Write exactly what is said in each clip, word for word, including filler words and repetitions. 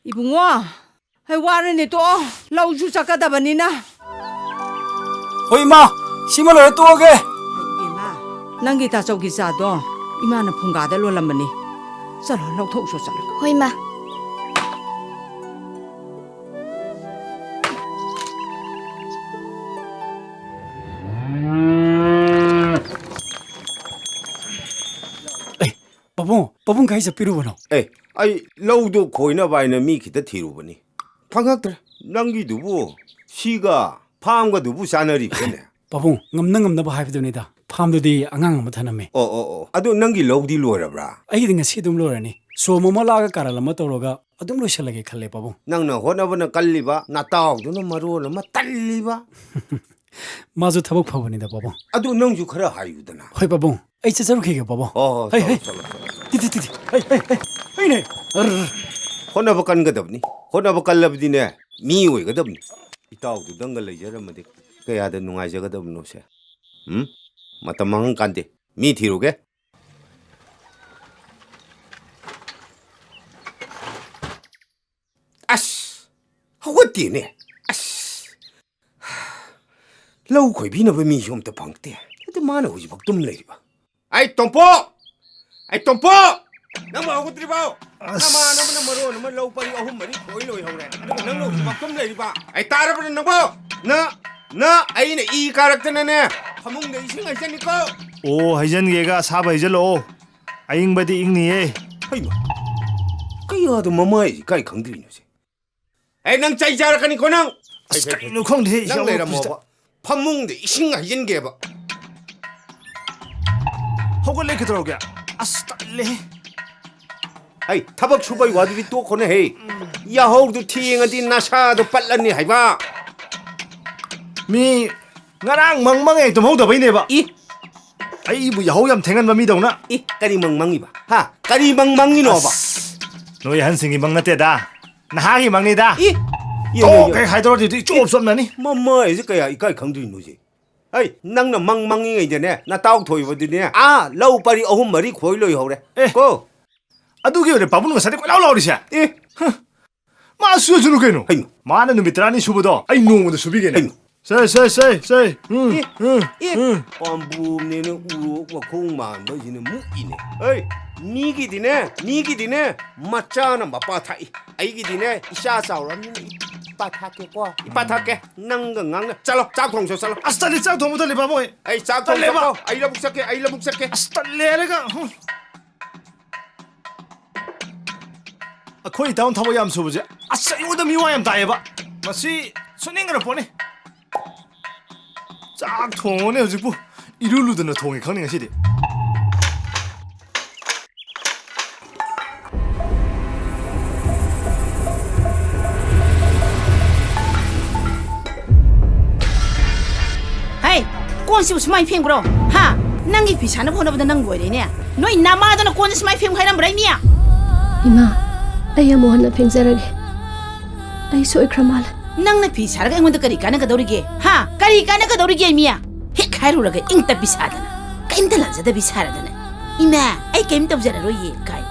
ꯏꯕꯨꯡꯉꯣ, ꯍꯩ, ꯋꯥꯔꯅꯤ, ꯇꯣꯛꯑꯣ꯫ ꯂꯧꯁꯨ ꯆꯠꯀꯗꯕꯅꯤꯅ꯫ ꯍꯣꯏ, ꯏꯃꯥ, ꯁꯤꯃ ꯂꯣꯏꯔ ꯇꯣꯛꯑꯒꯦ꯫ ꯏꯕꯦꯝꯃ, ꯅꯪꯒꯤ ꯇꯥꯆꯧꯒꯤ ꯆꯥꯗꯣ ꯏꯃꯥꯅ ꯐꯨꯡꯒꯥꯗ ꯂꯣꯜꯂꯝꯕꯅꯤ꯫ ꯆꯠꯂꯣ, ꯂꯧꯊꯣꯛꯎꯆꯣ, ꯆꯠꯂꯣ꯫ ꯍꯣꯏ, ꯏꯃꯥ꯫ ꯑꯦ, ꯄꯥꯕꯨꯡ, ꯄꯥꯕꯨꯡ ꯀꯥꯏ ꯆꯠꯄꯤꯔꯨꯕꯅꯣ? ꯑꯦ, ꯑꯩ ꯂꯧꯗꯣ ꯈꯣꯏꯅꯕ ꯍꯥꯏꯅ ꯃꯤ ꯈꯤꯇ ꯊꯤꯔꯨꯕꯅꯤ꯫ ꯐꯪꯉꯛꯇ꯭ꯔꯦ꯫ ꯅꯪꯒꯤꯗꯨꯕꯨ ꯁꯤꯒ ꯐꯥꯝꯒꯗꯨꯕꯨ ꯆꯥꯅꯔꯤꯕ꯭ꯔꯅꯦ? ꯄꯥꯕꯨꯡ, ꯉꯝꯅ ꯉꯝꯅꯕ ꯍꯥꯏꯕꯗꯨꯅꯤꯗ꯫ ꯐꯥꯝꯗꯨꯗꯤ ꯑꯉꯥꯡ ꯑꯃ ꯊꯅꯝꯃꯦ꯫ ꯑꯣ, ꯑꯣ, ꯑꯣ꯫ ꯑꯗꯨ ꯅꯪꯒꯤ ꯂꯧꯗꯤ ꯂꯣꯏꯔꯕ꯭ꯔꯥ? ꯑꯩꯒꯤꯗꯤ ꯉꯁꯤ ꯑꯗꯨꯝ ꯂꯣꯏꯔꯅꯤ꯫ ꯁꯣꯝ ꯑꯃ ꯂꯥꯛꯑꯒ ꯀꯥꯔꯜ ꯑꯃ ꯇꯧꯔꯒ ꯑꯗꯨꯝ ꯂꯣꯏꯁꯤꯜꯂꯒꯦ ꯈꯜꯂꯦ, ꯄꯥꯕꯨꯡ꯫ ꯅꯪꯅ ꯍꯣꯠꯅꯕꯅ ꯀꯜꯂꯤꯕ, ꯅꯇꯥꯎꯗꯨꯅ ꯃꯔꯣꯜ ꯑꯃ ꯇꯜꯂꯤꯕ꯫ ꯃꯥꯁꯨ ꯊꯕꯛ ꯐꯕꯅꯤꯗ, ꯄꯥꯕꯨꯡ꯫ ꯑꯗꯨ ꯅꯪꯁꯨ ꯈꯔ ꯍꯥꯏꯌꯨꯗꯅ꯫ ꯍꯣꯏ, ꯄꯥꯕꯨꯡ꯫ ꯑꯩ ꯆꯠꯆꯔꯨꯈꯤꯒꯦ, ꯄꯥꯕꯨꯡ꯫ ꯍꯣ, ꯍꯣ, ꯍꯩ, ꯆꯠꯂꯣ, ꯍꯩ꯫ ꯆꯠꯂꯣ, ꯆꯠꯂꯣ꯫ T, T, T, T. ꯍꯩ, ꯍꯩ, ꯍꯩ꯫ ꯍꯩꯅꯦ꯫ ꯑꯔꯔ꯫ ꯍꯣꯠꯅꯕ ꯀꯟꯒꯗꯕꯅꯤ꯫ ꯍꯣꯠꯅꯕ ꯀꯜꯂꯕꯗꯤꯅꯦ, ꯃꯤ ꯑꯣꯏꯒꯗꯕꯅꯤ꯫ ꯏꯇꯥꯎꯗꯨꯗꯪꯒ ꯂꯩꯖꯔꯝꯃꯗꯤ ꯀꯌꯥꯗ ꯅꯨꯡꯉꯥꯏꯖꯒꯗꯕꯅꯣꯁꯦ꯫ ꯎꯝ? ꯃꯇꯝ ꯃꯥꯡꯍꯟ ꯀꯥꯟꯗꯦ꯫ ꯃꯤ ꯊꯤꯔꯨꯒꯦ꯫ ꯑꯁ! ꯍꯧꯒꯠꯇꯦꯅꯦ꯫ ꯑꯁ! ꯂꯧ ꯈꯣꯏꯕꯤꯅꯕ ꯃꯤꯁꯨ ꯑꯝꯇ ꯐꯪꯗꯦ꯫ ꯑꯗꯨ ꯃꯥꯅ ꯍꯧꯖꯤꯛꯐꯥꯎ ꯇꯨꯝ ꯂꯩꯔꯤꯕ꯫ ꯑꯩ ꯇꯣꯝꯄꯣ! ꯑꯩ ꯇꯣꯝꯄꯣ! ꯅꯪꯕꯨ ꯍꯧꯒꯠꯇ꯭ꯔꯤꯕꯣ? ꯑꯁ! ꯅꯃꯥꯟꯅꯕꯅ ꯃꯔꯣꯟ ꯑꯃ ꯂꯧ ꯄꯔꯤ ꯑꯍꯨꯝ ꯃꯔꯤ ꯈꯣꯏ ꯂꯣꯏꯍꯧꯔꯦ꯫ ꯑꯗꯨꯒ ꯅꯪꯅ ꯍꯧꯖꯤꯛꯐꯥꯎ ꯇꯨꯝ ꯂꯩꯔꯤꯕ? ꯑꯩ ꯇꯥꯔꯕ꯭ꯔꯥ ꯅꯪꯕꯣ? ꯅ, ꯅ ꯑꯩꯅ ꯏ ꯀꯥꯔꯛꯇꯅꯅꯦ, ꯐꯃꯨꯡꯗ ꯏꯁꯤꯡ ꯍꯩꯖꯟꯅꯤꯀꯣ꯫ ꯑꯣ, ꯍꯩꯖꯟꯒꯦꯒ ꯑꯁꯥꯕ ꯍꯩꯖꯜꯂꯛꯑꯣ꯫ ꯑꯏꯪꯕꯗꯤ ꯏꯪꯅꯤꯌꯦ꯫ ꯍꯩꯃꯥ! ꯀꯌꯥꯗ ꯃꯃꯥꯏꯁꯤ ꯀꯥꯏ ꯈꯪꯗ꯭ꯔꯤꯅꯣ ꯁꯦ? ꯑꯦ, ꯅꯪ ꯆꯩ ꯆꯥꯔꯛꯀꯅꯤꯀꯣ ꯅꯪ! ꯑꯁ, ꯐꯩ, ꯐꯩ, ꯀꯔꯤꯅꯣ ꯐꯩ꯫ ꯈꯪꯗꯦ, ꯅꯪ ꯌꯥꯍꯧ ꯂꯩꯔꯝꯃꯣꯕ꯫ ꯐꯝꯃꯨꯡꯗ ꯏꯁꯤꯡ ꯍꯩꯖꯤꯟꯒꯦꯕ꯫ ꯍꯧꯒꯠꯂꯦ, ꯀꯩꯗꯧꯔꯒꯦ? ꯑꯁ, ꯇꯜꯂꯦꯍꯦ꯫ ꯍꯩ, ꯊꯕꯛ ꯁꯨꯕꯩ ꯋꯥꯗꯨꯗꯤ ꯇꯣꯛꯈꯣꯅꯦ ꯍꯦ꯫ ꯌꯥꯍꯧꯗꯨ ꯊꯦꯡꯉꯗꯤ ꯅꯁꯥꯗꯣ ꯄꯠꯂꯅꯤ ꯍꯥꯏꯕ꯫ ꯃꯤ ꯉꯔꯥꯡ ꯃꯪ ꯃꯪꯉꯦ ꯇꯨꯝꯍꯧꯗꯕꯩꯅꯦꯕ꯫ ꯏ! ꯑꯩꯕꯨ ꯌꯥꯍꯧ ꯌꯥꯝ ꯊꯦꯡꯍꯟꯕ ꯃꯤꯗꯧꯅ꯫ ꯏ, ꯀꯔꯤ ꯃꯪ ꯃꯪꯉꯤꯕ? ꯍꯥ? ꯀꯔꯤ ꯃꯪ ꯃꯪꯉꯤꯅꯣꯕ? ꯑꯁ, ꯅꯣꯏ ꯑꯍꯟꯁꯤꯡꯒꯤ ꯃꯪ ꯅꯠꯇꯦꯗ꯫ ꯅꯍꯥꯒꯤ ꯃꯪꯅꯤꯗ꯫ ꯏ! ꯌꯦꯡꯉꯣ, ꯇꯣꯛ ꯌꯦꯡꯉꯣ꯫ ꯍꯦꯛ ꯍꯥꯏꯗꯣꯔꯛꯑꯗꯤ ꯏꯆꯣꯞ ꯆꯣꯞꯅꯅꯤ꯫ ꯃꯃꯥꯏꯁꯦ ꯀꯌꯥ ꯏꯀꯥꯏ ꯈꯪꯗ꯭ꯔꯤꯅꯣ ꯁꯤ? ꯍꯩ, ꯅꯪꯅ ꯃꯪ ꯃꯪꯉꯤꯉꯩꯗꯅꯦ, ꯅꯇꯥꯎ ꯊꯣꯏꯕꯗꯨꯅꯦ, ꯑꯥ, ꯂꯧ ꯄꯔꯤ ꯑꯍꯨꯝ ꯃꯔꯤ ꯈꯣꯏ ꯂꯣꯏꯍꯧꯔꯦ꯫ ꯑꯦ꯫ ꯀꯣ? ꯑꯗꯨꯒꯤ ꯑꯣꯏꯔꯦ ꯄꯥꯕꯨꯡ ꯉꯁꯥꯏꯗꯩ ꯀꯣꯏꯂꯥꯎ ꯂꯥꯎꯔꯤꯁꯦ꯫ ꯑꯦ, ꯃꯥ ꯁꯨꯖꯅꯨ ꯀꯩꯅꯣ꯫ ꯍꯩꯃ꯫ ꯃꯥꯅ ꯅꯨꯃꯤꯠ ꯇꯔꯥꯅꯤ ꯁꯨꯕꯗꯣ ꯑꯩ ꯅꯣꯡꯃꯗ ꯁꯨꯕꯤꯒꯦꯅꯦ꯫ ꯍꯩꯃ꯫ ꯁꯦ, ꯁꯦ, ꯁꯦ, ꯁꯦ꯫ ꯎꯝ, ꯑꯦ, ꯎꯝ, ꯑꯦ, ꯎꯝ꯫ ꯄꯥꯝꯕꯣꯝꯅꯦꯅ ꯎꯔꯣꯛ ꯋꯥꯈꯣꯡ ꯃꯥꯟꯕꯁꯤꯅ ꯃꯨꯛꯏꯅꯦ꯫ ꯑꯩ, ꯃꯤꯒꯤꯗꯤꯅꯦ, ꯃꯤꯒꯤꯗꯤꯅꯦ, ꯃꯆꯥꯅ ꯃꯄꯥ ꯊꯥꯛꯏ꯫ ꯑꯩꯒꯤꯗꯤꯅꯦ, ꯏꯆꯥ ꯆꯥꯎꯔꯕꯅꯤꯅ ꯏꯄꯥ ꯊꯥꯛꯀꯦꯀꯣ, ꯏꯄꯥ ꯊꯥꯛꯀꯦ꯫ ꯅꯪꯒ ꯉꯥꯡꯅ-, ꯆꯠꯂꯣ, ꯆꯥꯛ ꯊꯣꯡ ꯆꯠꯂꯣ꯫ ꯑꯁ, ꯇꯜꯂꯤ, ꯆꯥꯛ ꯊꯣꯡꯕ ꯇꯜꯂꯤ, ꯕꯥꯕꯣꯏ꯫ ꯑꯩ ꯆꯥꯛ ꯊꯣꯡ ꯇꯜꯂꯦꯕ꯫ ꯆꯠꯂꯣ, ꯑꯩ ꯂꯧꯕꯨꯛ ꯆꯠꯀꯦ, ꯑꯩ ꯂꯧꯕꯨꯛ ꯆꯠꯀꯦ꯫ ꯑꯁ, ꯇꯜꯂꯦ ꯍꯥꯏꯔꯒ, ꯍꯨꯝ꯫ ꯑꯩꯈꯣꯏ ꯏꯇꯥꯎꯅ ꯊꯕꯛ ꯌꯥꯝ ꯁꯨꯕꯁꯦ, ꯑꯁ, ꯑꯩꯉꯣꯟꯗ ꯃꯤ ꯋꯥ ꯌꯥꯝ ꯇꯥꯏꯌꯦꯕ꯫ ꯃꯁꯤ ꯁꯨꯅꯤꯡꯈ꯭ꯔ ꯄꯣꯠꯅꯤ꯫ ꯆꯥꯛ ꯊꯣꯡꯉꯣꯅꯦ ꯍꯧꯖꯤꯛꯄꯨ꯫ ꯏꯔꯨ ꯂꯨꯗꯅ ꯊꯣꯡꯉꯦ ꯈꯪꯅꯤ ꯉꯁꯤꯗꯤ꯫ ꯍꯩ, ꯀꯣꯟꯁꯤꯕꯨ ꯁꯨꯃꯥꯏꯅ ꯐꯦꯡꯕ꯭ꯔꯣ? ꯍꯥ? ꯅꯪꯒꯤ ꯐꯤ ꯁꯥꯅꯕ ꯍꯣꯠꯅꯕꯗ ꯅꯪ ꯂꯣꯏꯔꯦꯅꯦ꯫ ꯅꯣꯏ ꯅꯃꯥꯗꯨꯅ ꯀꯣꯟꯁꯦ ꯁꯨꯃꯥꯏꯅ ꯐꯦꯡꯉꯨ ꯍꯥꯏꯔꯝꯕ꯭ꯔꯥ, ꯏꯃꯤꯌꯥ? ꯏꯃꯥ, ꯑꯩ ꯑꯃꯨꯛ ꯍꯟꯅ ꯐꯦꯡꯖꯔꯒꯦ꯫ ꯑꯩ ꯁꯣꯏꯈ꯭ꯔ ꯃꯥꯜꯂꯦ꯫ ꯅꯪꯅ ꯐꯤ ꯁꯥꯔꯒ ꯑꯩꯉꯣꯟꯗ ꯀꯔꯤ ꯀꯥꯟꯅꯒꯗꯧꯔꯤꯒꯦ? ꯍꯥ? ꯀꯔꯤ ꯀꯥꯟꯅꯒꯗꯧꯔꯤꯒꯦ, ꯏꯃꯤꯌꯥ? ꯍꯦꯛ ꯍꯥꯏꯔꯨꯔꯒ ꯏꯪ ꯇꯞꯄꯤ ꯁꯥꯗꯅ, ꯀꯩꯝꯇ ꯂꯥꯟꯖꯗꯕꯤ ꯁꯥꯔꯗꯅ꯫ ꯏꯃꯥ, ꯑꯩ ꯀꯩꯝ ꯇꯧꯖꯔꯔꯣꯏꯌꯦ ꯀꯥꯏ꯫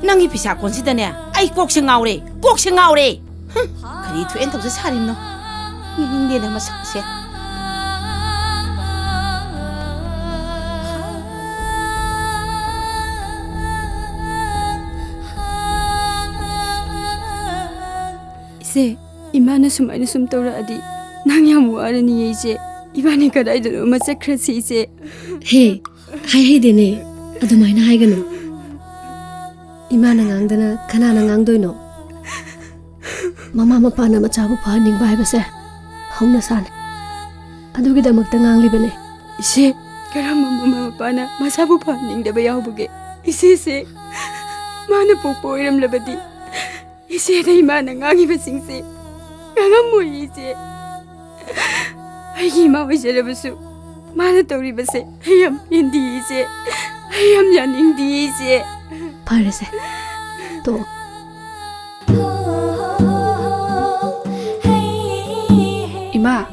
ꯅꯪꯒꯤ ꯐꯤ ꯁꯥꯀꯣꯟꯁꯤꯗꯅꯦ ꯑꯩ ꯀꯣꯛꯁꯦ ꯉꯥꯎꯔꯦ, ꯀꯣꯛꯁꯦ ꯉꯥꯎꯔꯦ꯫ ꯍꯨꯝ, ꯀꯔꯤ ꯊꯣꯛꯑꯦꯅ ꯇꯧꯖ ꯁꯥꯔꯤꯕꯅꯣ? ꯌꯦꯡꯅꯤꯡꯗꯦꯗ ꯃꯁꯛꯁꯦ꯫ ꯏꯆꯦ, ꯏꯃꯥꯅ ꯁꯨꯃꯥꯏꯅ ꯁꯨꯝ ꯇꯧꯔꯛꯑꯗꯤ ꯅꯪ ꯌꯥꯝ ꯋꯥꯔꯅꯤꯌꯦ ꯏꯆꯦ꯫ ꯏꯕꯥꯅꯤ ꯀꯗꯥꯏꯗꯅꯣ ꯑꯃ ꯆꯠꯈ꯭ꯔꯁꯤ ꯏꯆꯦ꯫ ꯍꯦ, ꯍꯥꯏ ꯍꯩꯗꯦꯅꯦ, ꯑꯗꯨꯃꯥꯏꯅ ꯍꯥꯏꯒꯅꯨ꯫ ꯏꯃꯥꯅ ꯉꯥꯡꯗꯅ ꯀꯅꯥꯅ ꯉꯥꯡꯗꯣꯏꯅꯣ? ꯃꯃꯥ ꯃꯄꯥꯅ ꯃꯆꯥꯕꯨ ꯐꯍꯟꯅꯤꯡꯕ ꯍꯥꯏꯕꯁꯦ ꯍꯧꯅꯁꯥꯅꯤ꯫ ꯑꯗꯨꯒꯤꯗꯃꯛꯇ ꯉꯥꯡꯂꯤꯕꯅꯦ꯫ ꯏꯆꯦ, ꯀꯔꯝꯕ ꯃꯃꯥ ꯃꯄꯥꯅ ꯃꯆꯥꯕꯨ ꯐꯍꯟꯅꯤꯡꯗꯕ ꯌꯥꯎꯕꯒꯦ? ꯏꯆꯦꯁꯦ ꯃꯥꯅ ꯄꯣꯛꯄ ꯑꯣꯏꯔꯝꯂꯕꯗꯤ ꯏꯆꯦꯗ ꯏꯃꯥꯅ ꯉꯥꯡꯉꯤꯕꯁꯤꯡꯁꯦ ꯉꯥꯡꯉꯝꯃꯣꯏ ꯏꯆꯦ꯫ ꯑꯩꯒꯤ ꯏꯃꯥ ꯑꯣꯏꯖꯔꯕꯁꯨ ꯃꯥꯅ ꯇꯧꯔꯤꯕꯁꯦ ꯑꯩ ꯌꯥꯝ ꯄꯦꯟꯗꯦ ꯏꯆꯦ꯫ ꯑꯩ ꯌꯥꯝ ꯌꯥꯅꯤꯡꯗꯦ ꯏꯆꯦ꯫ ꯐꯔꯦꯁꯦ, ꯇꯣꯛꯑꯣ꯫ ꯏꯃꯥ,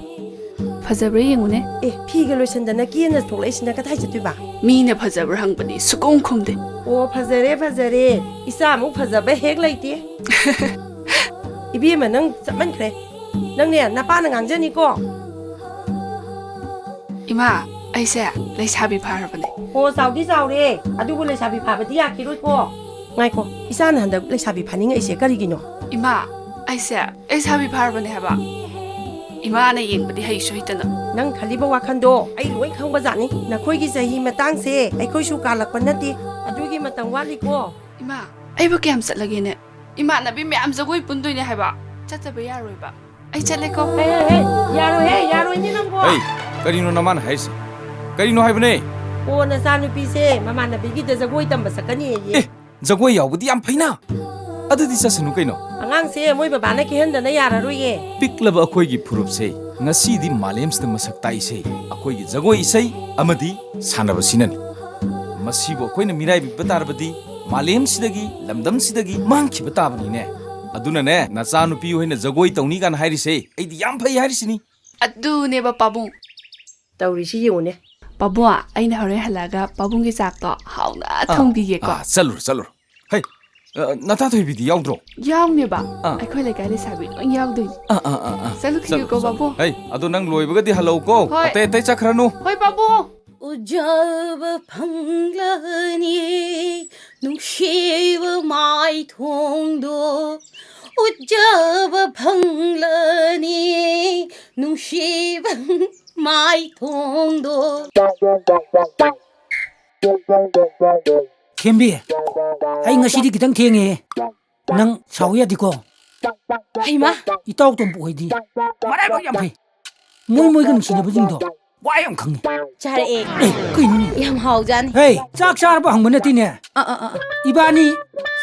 ꯐꯖꯕ꯭ꯔꯥ ꯌꯦꯡꯉꯨꯅꯦ꯫ ꯑꯦ, ꯐꯤꯒ ꯂꯣꯏꯁꯟꯗꯅ ꯀꯦꯅ ꯊꯣꯛꯂꯛꯏꯁꯤꯅ ꯀꯗꯥꯏ ꯆꯠꯇꯣꯏꯕ? ꯃꯤꯅ ꯐꯖꯕ꯭ꯔꯥ ꯍꯪꯕꯗꯤ ꯁꯨꯛꯈꯨꯝ ꯈꯨꯝꯗꯦ꯫ ꯑꯣ, ꯐꯖꯔꯦ, ꯐꯖꯔꯦ꯫ ꯏꯆꯥꯃꯨꯛ ꯐꯖꯕ ꯍꯦꯛ ꯂꯩꯇꯦ꯫ ꯏꯕꯦꯝꯃ, ꯅꯪ ꯆꯞꯃꯟꯈ꯭ꯔꯦ꯫ ꯅꯪꯅꯦ, ꯅꯄꯥꯅ ꯉꯥꯡꯖꯅꯤꯀꯣ꯫ ꯏꯃꯥ, ꯑꯩꯁꯦ ꯂꯩꯁꯥꯕꯤ ꯐꯥꯔꯕꯅꯦ꯫ ꯑꯣ, ꯆꯥꯎꯗꯤ ꯆꯥꯎꯔꯦ, ꯑꯗꯨꯕꯨ ꯂꯩꯁꯥꯕꯤ ꯐꯥꯕꯗꯤ ꯌꯥꯈꯤꯔꯣꯏꯀꯣ꯫ ꯉꯥꯏꯈꯣ, ꯏꯆꯥꯅ ꯍꯟꯗꯛ ꯂꯩꯁꯥꯕꯤ ꯐꯥꯅꯤꯡꯉꯛꯏꯁꯦ ꯀꯔꯤꯒꯤꯅꯣ? ꯏꯃꯥ, ꯑꯩꯁꯦ ꯂꯩꯁꯥꯕꯤ ꯐꯥꯔꯕꯅꯦ ꯍꯥꯏꯕ꯫ ꯏꯃꯥꯅ ꯌꯦꯡꯕꯗꯤ ꯍꯩꯁꯨ ꯍꯩꯇꯅ꯫ ꯅꯪ ꯈꯜꯂꯤꯕ ꯋꯥꯈꯜꯗꯣ ꯑꯩ ꯂꯣꯏ ꯈꯪꯕꯖꯥꯠꯅꯤ꯫ ꯅꯈꯣꯏꯒꯤ ꯆꯍꯤ ꯃꯇꯥꯡꯁꯦ ꯑꯩꯈꯣꯏꯁꯨ ꯀꯥꯜꯂꯛꯄ ꯅꯠꯇꯦ, ꯑꯗꯨꯒꯤ ꯃꯇꯝ ꯋꯥꯠꯂꯤꯀꯣ꯫ ꯏꯃꯥ, ꯑꯩꯕꯨ ꯀꯌꯥꯝ ꯆꯠꯂꯒꯦꯅꯦ? ꯏꯃꯥꯟꯅꯕꯤ ꯃꯌꯥꯝ ꯖꯒꯣꯏ ꯄꯨꯟꯗꯣꯏꯅꯦ ꯍꯥꯏꯕ꯫ ꯆꯠꯇꯕ ꯌꯥꯔꯣꯏꯕ꯫ ꯑꯩ ꯆꯠꯂꯦꯀꯣ꯫ ꯍꯦ, ꯍꯦ, ꯍꯦ, ꯌꯥꯔꯣꯏꯍꯦ, ꯌꯥꯔꯣꯏꯅꯦ ꯅꯪꯕꯣ꯫ ꯍꯩ, ꯀꯔꯤꯅꯣ ꯅꯃꯥꯅ ꯍꯥꯏꯔꯤꯁꯦ? ꯀꯔꯤꯅꯣ ꯍꯥꯏꯕꯅꯦ? ꯑꯣ, ꯅꯆꯥꯅꯨꯄꯤꯁꯦ ꯃꯃꯥꯟꯅꯕꯤꯒꯤꯗ ꯖꯒꯣꯏ ꯇꯝꯕ ꯆꯠꯀꯅꯤꯌꯦ꯫ ꯑꯦ, ꯖꯒꯣꯏ ꯌꯥꯎꯕꯗꯤ ꯌꯥꯝ ꯐꯩꯅ꯫ ꯑꯗꯨꯗꯤ ꯆꯠꯁꯅꯨ ꯀꯩꯅꯣ꯫ ꯑꯉꯥꯡꯁꯦ ꯃꯣꯏ ꯕꯕꯥꯅ ꯀꯦꯍꯟꯗꯅ ꯌꯥꯔꯔꯣꯏꯌꯦ꯫ ꯄꯤꯛꯂꯕ ꯑꯩꯈꯣꯏꯒꯤ ꯐꯨꯔꯨꯞꯁꯦ ꯉꯁꯤꯗꯤ ꯃꯥꯂꯦꯝꯁꯤꯗ ꯃꯁꯛ ꯇꯥꯛꯏꯁꯦ ꯑꯩꯈꯣꯏꯒꯤ ꯖꯒꯣꯏ ꯏꯁꯩ ꯑꯃꯗꯤ ꯁꯥꯟꯅꯕꯁꯤꯅꯅꯤ꯫ ꯃꯁꯤꯕꯨ ꯑꯩꯈꯣꯏꯅ ꯃꯤꯔꯥꯏꯕꯤꯕ ꯇꯥꯔꯕꯗꯤ ꯃꯥꯂꯦꯝꯁꯤꯗꯒꯤ, ꯂꯝꯗꯝꯁꯤꯗꯒꯤ ꯃꯥꯡꯈꯤꯕ ꯇꯥꯕꯅꯤꯅꯦ꯫ ꯑꯗꯨꯅꯅꯦ, ꯅꯆꯥꯅꯨꯄꯤ ꯍꯣꯏꯅ ꯖꯒꯣꯏ ꯇꯧꯅꯤ ꯀꯥꯏꯅ ꯍꯥꯏꯔꯤꯁꯦ ꯑꯩꯗꯤ ꯌꯥꯝ ꯐꯩ ꯍꯥꯏꯔꯤꯁꯤꯅꯤ꯫ ꯑꯗꯨꯅꯦꯕ ꯄꯥꯕꯨꯡ꯫ ꯇꯧꯔꯤꯁꯤ ꯌꯦꯡꯉꯨꯅꯦ꯫ ꯄꯥꯕꯨꯡ, ꯑꯩꯅ ꯍꯣꯔꯦꯟ ꯍꯜꯂꯛꯑꯒ ꯄꯥꯕꯨꯡꯒꯤ ꯆꯥꯛꯇꯣ ꯍꯥꯎꯅ ꯑꯥ, ꯊꯣꯡꯕꯤꯒꯦꯀꯣ꯫ ꯑꯥ, ꯆꯠꯂꯨꯔꯣ, ꯆꯠꯂꯨꯔꯣ꯫ ꯍꯩ, ꯑ, ꯅꯇꯥ ꯊꯣꯏꯕꯤꯗꯤ ꯌꯥꯎꯗ꯭ꯔꯣ? ꯌꯥꯎꯅꯦꯕ꯫ ꯑꯥ꯫ ꯑꯩꯈꯣꯏ ꯂꯩꯀꯥꯏ ꯂꯩꯁꯥꯕꯤ ꯂꯣꯏ ꯌꯥꯎꯗꯣꯏꯅꯤ꯫ ꯑꯥ, ꯑꯥ, ꯑꯥ, ꯑꯥ꯫ ꯆꯠꯂꯨꯈꯤꯒꯦꯀꯣ, ꯆꯠꯂꯨ, ꯆꯠꯂꯨ꯫ ꯄꯥꯕꯨꯡ꯫ ꯍꯩ, ꯑꯗꯣ ꯅꯪ ꯂꯣꯏꯕꯒꯗꯤ ꯍꯜꯂꯛꯎꯀꯣ꯫ ꯍꯣꯏ꯫ ꯑꯇꯩ ꯑꯇꯩ ꯆꯠꯈ꯭ꯔꯅꯨ꯫ ꯍꯣꯏ, ꯄꯥꯕꯨꯡ꯫ ꯎꯖꯕ ꯐꯪꯂꯅꯤ ꯅꯨꯡꯁꯤꯕ ꯃꯥꯏꯊꯣꯡꯗꯣ, ꯎꯖꯕ ꯐꯪꯂꯅꯤ ꯅꯨꯡꯁꯤꯕ ꯃꯥꯏꯊꯣꯡꯗꯣ꯫ ꯊꯦꯝꯕꯤ, ꯑꯩ ꯉꯁꯤꯗꯤ ꯈꯤꯇꯪ ꯊꯦꯡꯉꯦ꯫ ꯅꯪ ꯁꯥꯎ ꯌꯥꯗꯦꯀꯣ꯫ ꯍꯩꯃꯥ! ꯏꯇꯥꯎ ꯇꯣꯝꯄꯣꯛ ꯍꯣꯏꯗꯤ ꯃꯔꯥꯏꯕꯛ ꯌꯥꯝ ꯐꯩ꯫ ꯃꯣꯏ ꯃꯣꯏꯒ ꯅꯨꯡꯁꯤꯅꯕꯁꯤꯡꯗꯣ ꯋꯥ ꯌꯥꯝ ꯈꯪꯉꯤ꯫ ꯆꯥꯔꯛꯑꯦ꯫ ꯑꯦ, ꯀꯩꯅꯣꯅꯦ? ꯌꯥꯝ ꯍꯥꯎꯖꯥꯠꯅꯤ꯫ ꯍꯦ, ꯆꯥꯛ ꯆꯥꯔꯕ ꯍꯪꯕ ꯅꯠꯇꯦꯅꯦ꯫ ꯑ, ꯑ, ꯑ, ꯑ꯫ ꯏꯕꯥꯅꯤ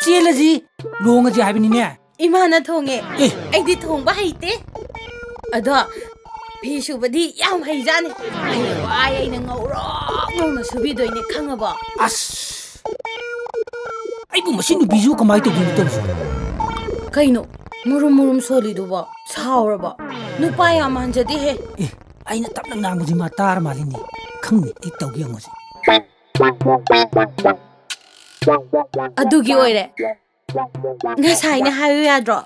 ꯆꯦꯜꯂꯁꯤ, ꯂꯨꯍꯣꯡꯉꯁꯤ ꯍꯥꯏꯕꯅꯤꯅꯦ꯫ ꯏꯃꯥꯅ ꯊꯣꯡꯉꯦ꯫ ꯑꯦ꯫ ꯑꯩꯗꯤ ꯊꯣꯡꯕ ꯍꯩꯇꯦ꯫ ꯑꯗꯣ ꯐꯤ ꯁꯨꯕꯗꯤ ꯌꯥꯝ ꯍꯩꯖꯥꯠꯅꯤ꯫ ꯑꯩ ꯋꯥꯏ ꯑꯩꯅ ꯉꯧꯔꯣ ꯉꯧꯅ ꯁꯨꯕꯤꯗꯣꯏꯅꯦ, ꯈꯪꯉꯕꯣ? ꯑꯁ! ꯑꯩꯕꯨ ꯃꯁꯤ ꯅꯨꯄꯤꯁꯨ ꯀꯃꯥꯏꯅ ꯇꯧꯗꯣꯏꯅꯣ ꯇꯧꯔꯤꯁꯤꯕꯣ? ꯀꯩꯅꯣ? ꯃꯨꯔꯨꯝ ꯃꯨꯔꯨꯝ ꯁꯣꯜꯂꯤꯗꯨꯕꯣ? ꯁꯥꯎꯔꯕꯣ? ꯅꯨꯄꯥ ꯌꯥꯝ ꯃꯥꯟꯖꯗꯦꯍꯦ꯫ ꯑꯦ, ꯑꯩꯅ ꯇꯞꯅ ꯉꯥꯡꯕꯁꯤ ꯃꯥ ꯇꯥꯔ ꯃꯥꯜꯂꯤꯅꯦ꯫ ꯈꯪꯗꯦ, ꯑꯩ ꯇꯧꯒꯦ ꯌꯦꯡꯉꯨꯁꯤ꯫ ꯑꯗꯨꯒꯤ ꯑꯣꯏꯔꯦ꯫ ꯉꯁꯥꯏꯅ ꯍꯥꯏꯌꯨ ꯌꯥꯗ꯭ꯔꯣ?